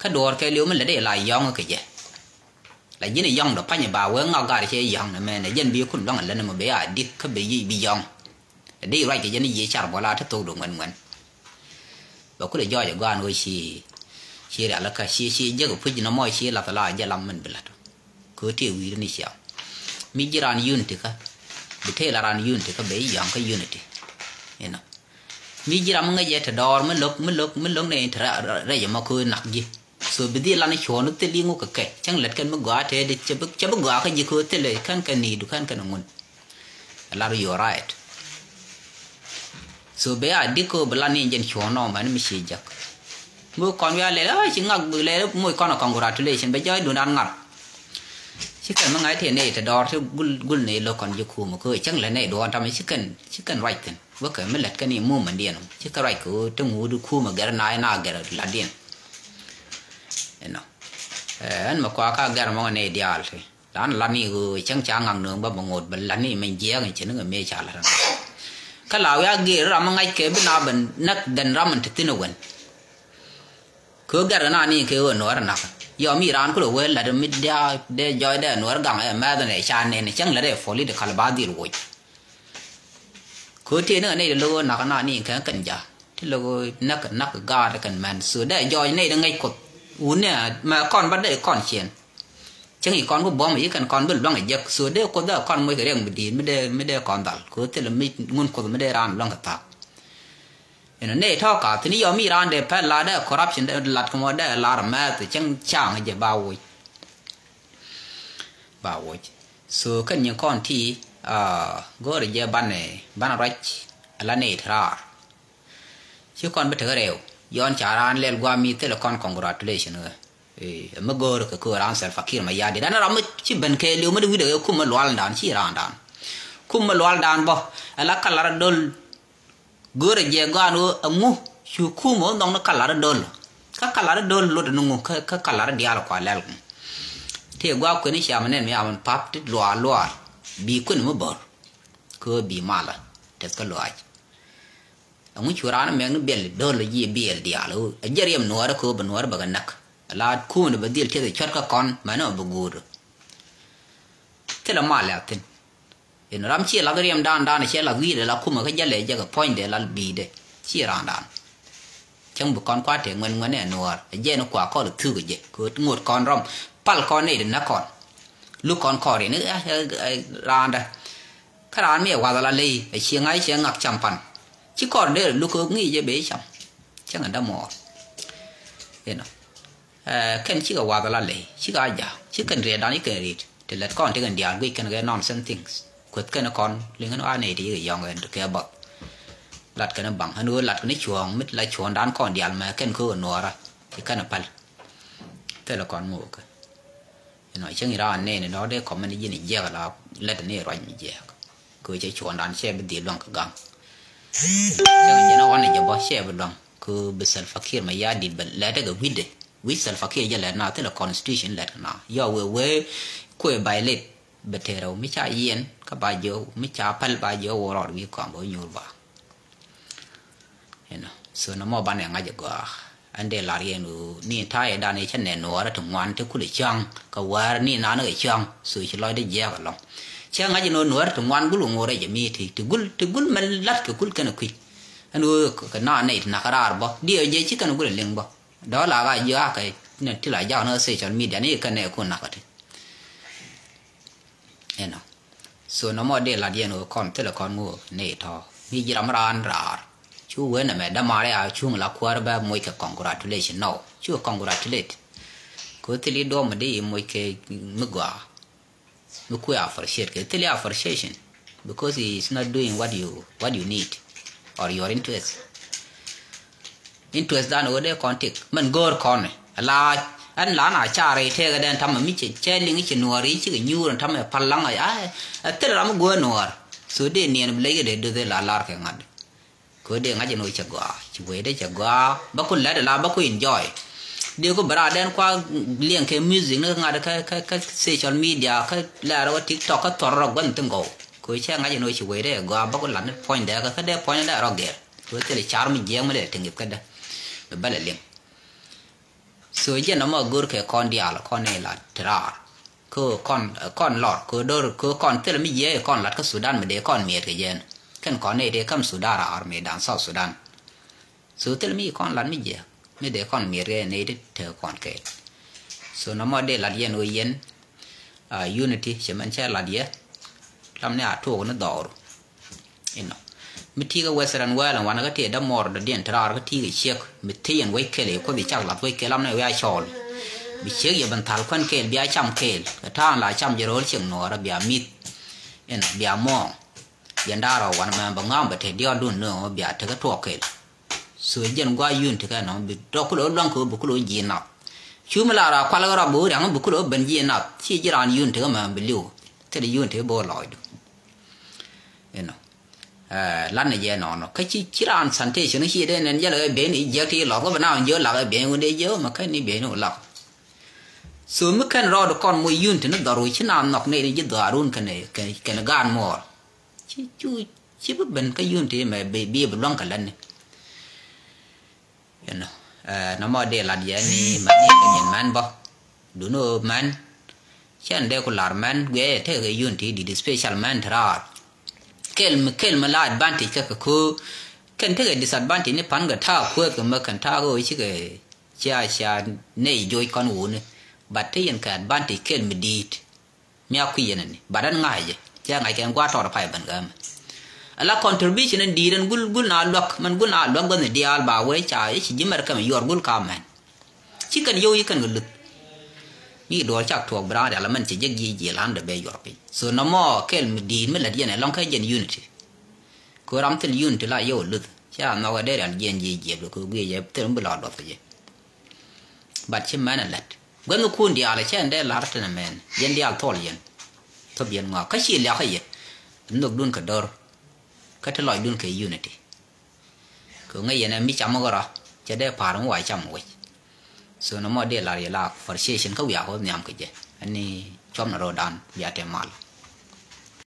Kä duɔɔr kɛ liw mi lät i̱ la yɔ̱ŋ kɛ jɛ. La ji̱n i̱ yɔ̱ŋ dɔ pany i̱ ba wee ŋak gaat cɛ yɔ̱ŋ ni mɛn ɛ jɛn bi kun luaŋ ɛ lät ni mɔ bi a dik kä bi yic bi yɔ̱ŋ. Ɛ di ruac kɛ jɛ ni yiëë car bɔla ti thok dɔ ŋuɛn ŋuɛn. Bɛ kulɛ jɔɔc ɛ gɔaan ɣöö ci ci rialikä ci ci jek ɛ puc nɔmɔ ci lath la jɛ lam min bi la̱t. Kɛ ɣöö tëë wi̱i̱ri ni ciaŋ mi ji̱ raan unity kä bi tëë la raan unity kä bɛ i̱ yɔ̱a̱ŋ kä unity. Inɔ mi ji̱ ram mi ŋäc yɛ te dɔɔr mi lo̱k mi lo̱k mi lo̱k ni te rɛc ɛmɔ kɛ ɣöö nak ji̱. So bi dhil lan i̱ cuɔ̱ɔ̱n i̱ thil i̱ ŋuk kɛ kɛ cäŋ lät kɛn mi gɔaa tëë di cɛ bi gɔaa kä ji̱ kɛ ɣöö thilɛ kän kɛ ni̱i̱du kän kɛn ŋun. Ɛ lar you are right. So bɛ a dik kä bi la ni jɛn cuɔ̱ɔ̱ŋ nɔmɔ ni mi ci jäk. Mi kɔn wiaa lɛl a ci ŋak bi lɛl moc kɔn a congratulation bɛ jɔɔc dun an ŋar. Ci kɛn mi ŋa̱c tëë nɛy te dɔɔr ti gul gul nɛy lo̱k kɔn ji̱ kumä kä cäŋ lɛ nɛy duɔ̱ɔ̱n tamɛ ci kɛn ci kɛn ruac thi̱n wä kɛ mi lät kɛn i̱ mumɛndiɛn ci kɛn ruac kɛ ɣöö ti ŋuut kumä gɛr na na gɛr latdiɛn. Inɔ ɛn mɛ kua ka gɛr mɔŋ nɛy diaal ti. Lan lat ni ɣöö cäŋ ca ŋak nööŋ bä bä ŋot bä lat ni mɛny jiɛɛk in cin ŋä mëë ca lat. Kä la wiak gëër ram mi ŋa̱c kɛ bi na bä näk gɛn ram in te thi̱n ɛ wen. Kɛ ɣöö gɛr kɛ na ni kɛ ɣöö nuɔɔr ɛ nak yɔ mi raan kulɛ wee lat mi dia dee jɔɔc dee nuɔɔr gaŋ ɛ mɛth in ɛ ca nɛn cäŋ lät ɛ political ba dhil woc. Kɛ ɣöö tëë ni kɛ nɛy ti lo̱k ɣöö nakä na ni kɛ kɛn ja̱ ti lo̱k ɣöö näk näk gaat kɛn mɛn so dee jɔɔc nɛy ti ŋäc kuoth. Wuni mɛ kɔn bä dee kɔn ciɛn. Cäŋ i̱ kɔn bi buɔ̱m i̱ kɛn kɔn bi luäŋ ɛ jek so dee kuoth dee kɔn moc kɛ riɛk mi di̱i̱t mi dee mi dee kɔn dhal kɛ ɣöö thilɛ mi ŋun kuoth mi dee raan luäŋ kɛ thaak. Inɔ nɛ tɔ̱ ka thi̱n yɔm i̱ raan dee pɛl la dee corruption dee lat kɛ mɔ dee lar mɛth cäŋ ca̱ŋ jɛ ba woc. Ba woc. So kɛn nyin kɔn ti, ah, go̱o̱rɛ jɛ banɛ, banɛ ruac ala nɛ it raar. Ci kɔn bi tekɛ rɛw. Yɔn ca raan lɛl guam mi thilɛ kɔn congratulation ɣä. Eh, mi go̱o̱rɛ kɛ köör raan Salva Kiir Mayardit. Ɛn ram mi ci ben kɛɛliw mi di wi̱dɛ ɣä kum mi lualdan ci raandan. Kum mi lualdan bä. Ala kalar dol. Go̱o̱rɛ jɛ gɔaan ɣöö ɛŋu cu kum ɣöö nhɔkni kalar dol. Kä kalar dol lot ni ŋu kä, kä kalar diaal kua lɛl. Tëë gua̱a̱k kueni ciam nɛn mi amän pap ti luaar luaar. Bi kueni mi bör. Kɛ ɣöö bi malä. Tɛth kä luaac. Ɛŋu cu raan mɛk ni biɛl dol ji̱ biɛl diaal ɣöö. Ɛ jɛ riɛm nuɔɔrä kɛ ɣöö bɛ nuɔɔrä bɛ kɛ näk. Ɛ la kumni bɛ dhil tëth cuät kä kɔn mɛn ɔ bɛ guut. Thilɛ mal lɛ thi̱n. Inɔ ram ciɛ lath riɛm dan dan ciɛ lath wi̱i̱dɛ la kumɛ kä jälɛ jɛ kɛ puɔ̱nydɛ la bi̱i̱dɛ. Ciɛ raan dan. Cäŋ bi kɔn kua tëë ŋuɛn ŋuɛn ɛ nuɔɔr. Ɛ jɛ ni kua kɔn thuk ɛ jɛ. Kɛ ŋot kɔn rɔm. Pal kɔn nɛy di näk kɔn. Luk kɔn kɔn rin. Ɛ, ɛ, ɛ, raandɛ. Kä raan mi ɛ wath ala ley. Ɛ ciɛ ŋa̱c ciɛ ŋak cam pan. Ci kɔn dee luk kɛ ŋi̱i̱c jɛ bee cam. Cäŋ ɛ dämuɔɔr. Inɔ. Ɛ, kɛn cikɛ wath ala ley, cikɛ a ja̱, ci kɛn riɛtdan ci kɛn ri̱t. Ti lɛt kɔn ti kɛn diaal guic kɛn kɛ nonsense things. Kueth kɛn kɔn, liŋ kɛn wa nɛy ti cikɛ yɔ̱ŋ kɛ bath. Lat kɛn baŋ, ɛn ɣöö lat kɛn cuɔ̱ɔ̱ŋ, mi la cuɔ̱ɔ̱ŋdan kɔn diaal mɛ kɛn kɛ ɣöö nuɔɔrä, ci kɛn päl. Thilɛ kɔn ŋo̱o̱kä. Inɔ cäŋ in raan nɛɛni dɔ̱k dee kɔmɛn ji̱n jiɛk ala lɛt ni ruac mi jiɛk. Kɛ cɛ cuɔ̱ɔ̱ŋdan cɛ bi dhil luaŋ kɛ gaŋ. Cäŋ jɛn a ɣɔn jɛ bä cɛ bi luaŋ kɛ bi Salva Kiir Mayardit bɛ lɛt kɛ wi̱cdɛ. Wi̱c Salva Kiir jɛ lɛt na thilɛ constitution lɛt kɛ na. Yɔ wee wee kuɛ violate bɛ tɛrɛ mi ca yiɛn kä ba jɛ mi ca päl ba jɛ wä rɔɔd wi̱i̱ kɔam bä nyuur ba. Inɔ. So nɔmɔ banɛ ŋa̱c ɛ gɔaa. Ɛn dee lar yɛn ɣöö ni ta̱a̱ yɛ dan yɛ cä nɛ nuɔɔrä ti ŋuan ti kulɛ cäŋ kɛ wäär ni naan kɛ cäŋ. So ci lɔcdɛ jiɛɛk ɛlɔ̱ŋ. Cä ŋa̱c ɛn ɣöö nuɔɔrä ti ŋuan gul kɛ ŋo̱o̱rä jɛ mi ti ti gul ti gul mɛ la̱t kɛ kul kɛn ɛ kui̱. Ɛn ɣöö kɛ naan nɛy ti nakä raar bä diɛ jɛ ci kɛn gulɛ liŋ bä. Dɔ̱ɔ̱l a ɣac jiök a kɛ nɛ ti la jak ni social media ni kɛn nɛ kun nakä ti. Inɔ. So nɔmɔ dee lat yɛn ɣöö kɔn thilɛ kɔn ŋo̱o̱k ni tɔ̱ mi ji̱ ram raan raar. Cu wen ɛmɛ dämaari a cuŋ la kuäär bɛ moc kɛ congratulation nɔ. Cu congratulate. Kɛ ɣöö thil i̱ duɔ̱ɔ̱p mi dee i̱ moc kɛ mi gɔaa. Mi kuɛ appreciate kɛ thil i̱ appreciation. Because he is not doing what you, what you need or your interest. Interest dan ɣöö dee kɔn tik mɛn go̱o̱r kɔn. Ala ɛn la na car i̱ tëëkɛ dɛn tamɛ mi cɛ cɛ liŋ i̱ ci nuɔɔr i̱ cikɛ nyuur ɛn tamɛ pal laŋ a ɛ thil ram mi guäär nuɔɔr. So dee niɛn bi lec kɛ dee do̱th ila lar kɛ ŋa̱t. Kɛ ɣöö dee ŋa̱c ɛn ɣöö cɛ gɔaa ci wecdɛ cɛ gɔaa bä ku lɛt ala bä ku enjoy. Dee ku bɛ raadɛn kua liɛŋ kɛ music ni ŋa̱t kä kä kä social media kä lɛɛr wä TikTok kä thɔr rɔ gua̱n thi̱n gɔw. Kɛ ɣöö cɛ ŋa̱c ɛn ɣöö ci wecdɛ gɔaa bä ku lat ni puɔ̱nydɛ kä kä dee puɔ̱nydɛ rɔ gɛr. Kɛ ɣöö thilɛ car mi jiɛɛk mi lɛ ti ŋi̱th kädä. Bɛ bälɛ liŋ. So jɛn nɔmɔ go̱r kɛ kɔn diaal kɔn ni la ti raar. Kɛ kɔn kɔn lɔr kɛ do̱r kɛ kɔn thilɛ mi jiɛ kɔn lat kä Sudan mi dee kɔn miɛt kɛ jɛn. Kɛn kɔn ni dee kam Sudan raar mi dan South Sudan. So thilɛ mi kɔn lat mi jiɛ mi dee kɔn miɛt kɛ ni ti te kɔn kɛ. So nɔmɔ dee lat yɛn wä yɛn. Ah, unity cɛ mɛn cɛ lat yɛ. Lam ni a tuɔk ni dhɔr. Inɔ. Mi ti̱i̱ kä Western world ɛn wanɛ kä tiɛ dämuɔɔr dɔ̱diɛn ti raar kä ti̱i̱ kɛ ciek mi thi̱i̱ ɛn wec kɛl i̱ kuoth i̱ cak lath wec kɛl lam ni wiaa cɔɔl. Bi ciek yɛ ben thal kuän kɛl bia cam kɛl kɛ ta̱a̱n la cam jɛ ro̱o̱l ciek nuɔɔrä bia mi̱th. Inɔ bia muɔɔŋ. Yɛn da̱a̱r ɔ wanɛ mɛ bɛ ŋa̱a̱m bɛ te diɔ̱ɔ̱ndun ni ɔ bia tekä tuɔɔk kɛl. So jɛn gua̱a̱ yun tekɛ nɔ bi dɔk kulɛ wä luaŋ kɛ wä bi kulɛ wä ji̱ nath. Cu mi la ra kual kɛ rɔ bi wä riaŋ bi kulɛ wä ben ji̱ nath ci ji̱ raan yun tekɛ mɛ bi liw. Thilɛ yun tekɛ bi wä lɔɔcdu. Inɔ. Ɛ, lan ni jɛ nɔnɔ kä ci ci raan santation ci dee nɛn jɛl kɛ ben i̱ jiɛk ti lɔth kɛ bi na jiɛ lak kɛ ben wun dee jiɛ mɛ kɛn ni ben wun lak. So mi kɛn rɔɔd kɔn mo yun ti ni dhɔr wi̱c ci na nhɔk ni ji̱ dhɔaarun kɛn kɛn gaan muɔɔr. Ci cu ci bi ben kä yun ti mɛ bi bi bi luaŋ kɛ lät ni. Inɔ. Ɛ, nɔmɔ dee lat yɛ ni mɛn ni kɛ nyin mɛn bä. Duni ɣöö mɛn cɛn dee ku lar mɛn guiɛ yɛ tekɛ yun ti dit special mɛn ti raar. Kel mi kel mi la advantage kɛ kɛ köö kɛn tekɛ disadvantage ni pan kɛ ta̱a̱ kuäth kɛ mɛ kɛn ta̱a̱ ɣöö cikɛ cia cia nɛy joc kɔn wuni. But te yɛn kɛ advantage kel mi di̱i̱t. Mi a kui̱ yɛn ni bat ɛn ŋa̱c jɛ cɛ ŋa̱c kɛ ɛn gua̱a̱r tɔɔt pay ben gäämɛ. Ala contribution in di̱i̱t in gul, gul na luäk, mɛn gul na luäk gua̱thni diaal ba wee ca i̱ ci ji̱ mɛr kɛmɛ yuɔr gul ka mɛn. Ci kɛn yio̱w i̱ kɛn kɛ luth. Mi duɔɔr cak tuɔɔk bi raan rial mɛn ci jek ji̱ ji̱ lan dee bɛ yuɔr piny. So nɔmɔ kɛl mi di̱i̱t mi lät yɛn ɛ lɔŋ kɛ jɛn unity. Kɛ ram thil unity la yio̱w luth. Ca nhɔk ɛ dee rial jiɛn ji̱ jiɛp kɛ guiɛ jɛ thil mi bi lɔ duɔth kɛ jɛ. But ci mɛn ɛ lät. Gua̱thni kun diaal ɛ cɛ ɛn dee lar tɛn ɛ mɛn. Yɛn diaal thɔl yɛn. Thop yɛn ŋɔak. Kä ci liakä yɛ. Nhök dun kɛ dör. Kä ti lɔcdun kɛ unity. Kɛ ŋäc yɛn ɛ mi cam ɣɔrɔ cɛ dee pa̱a̱r mi wa cam wec. So nɔmɔ dee lar yɛ la appreciation kä wiak ɣöö nhiam kɛ jɛ. Ɛn ni cuɔm ni ro̱o̱dan bia te mal.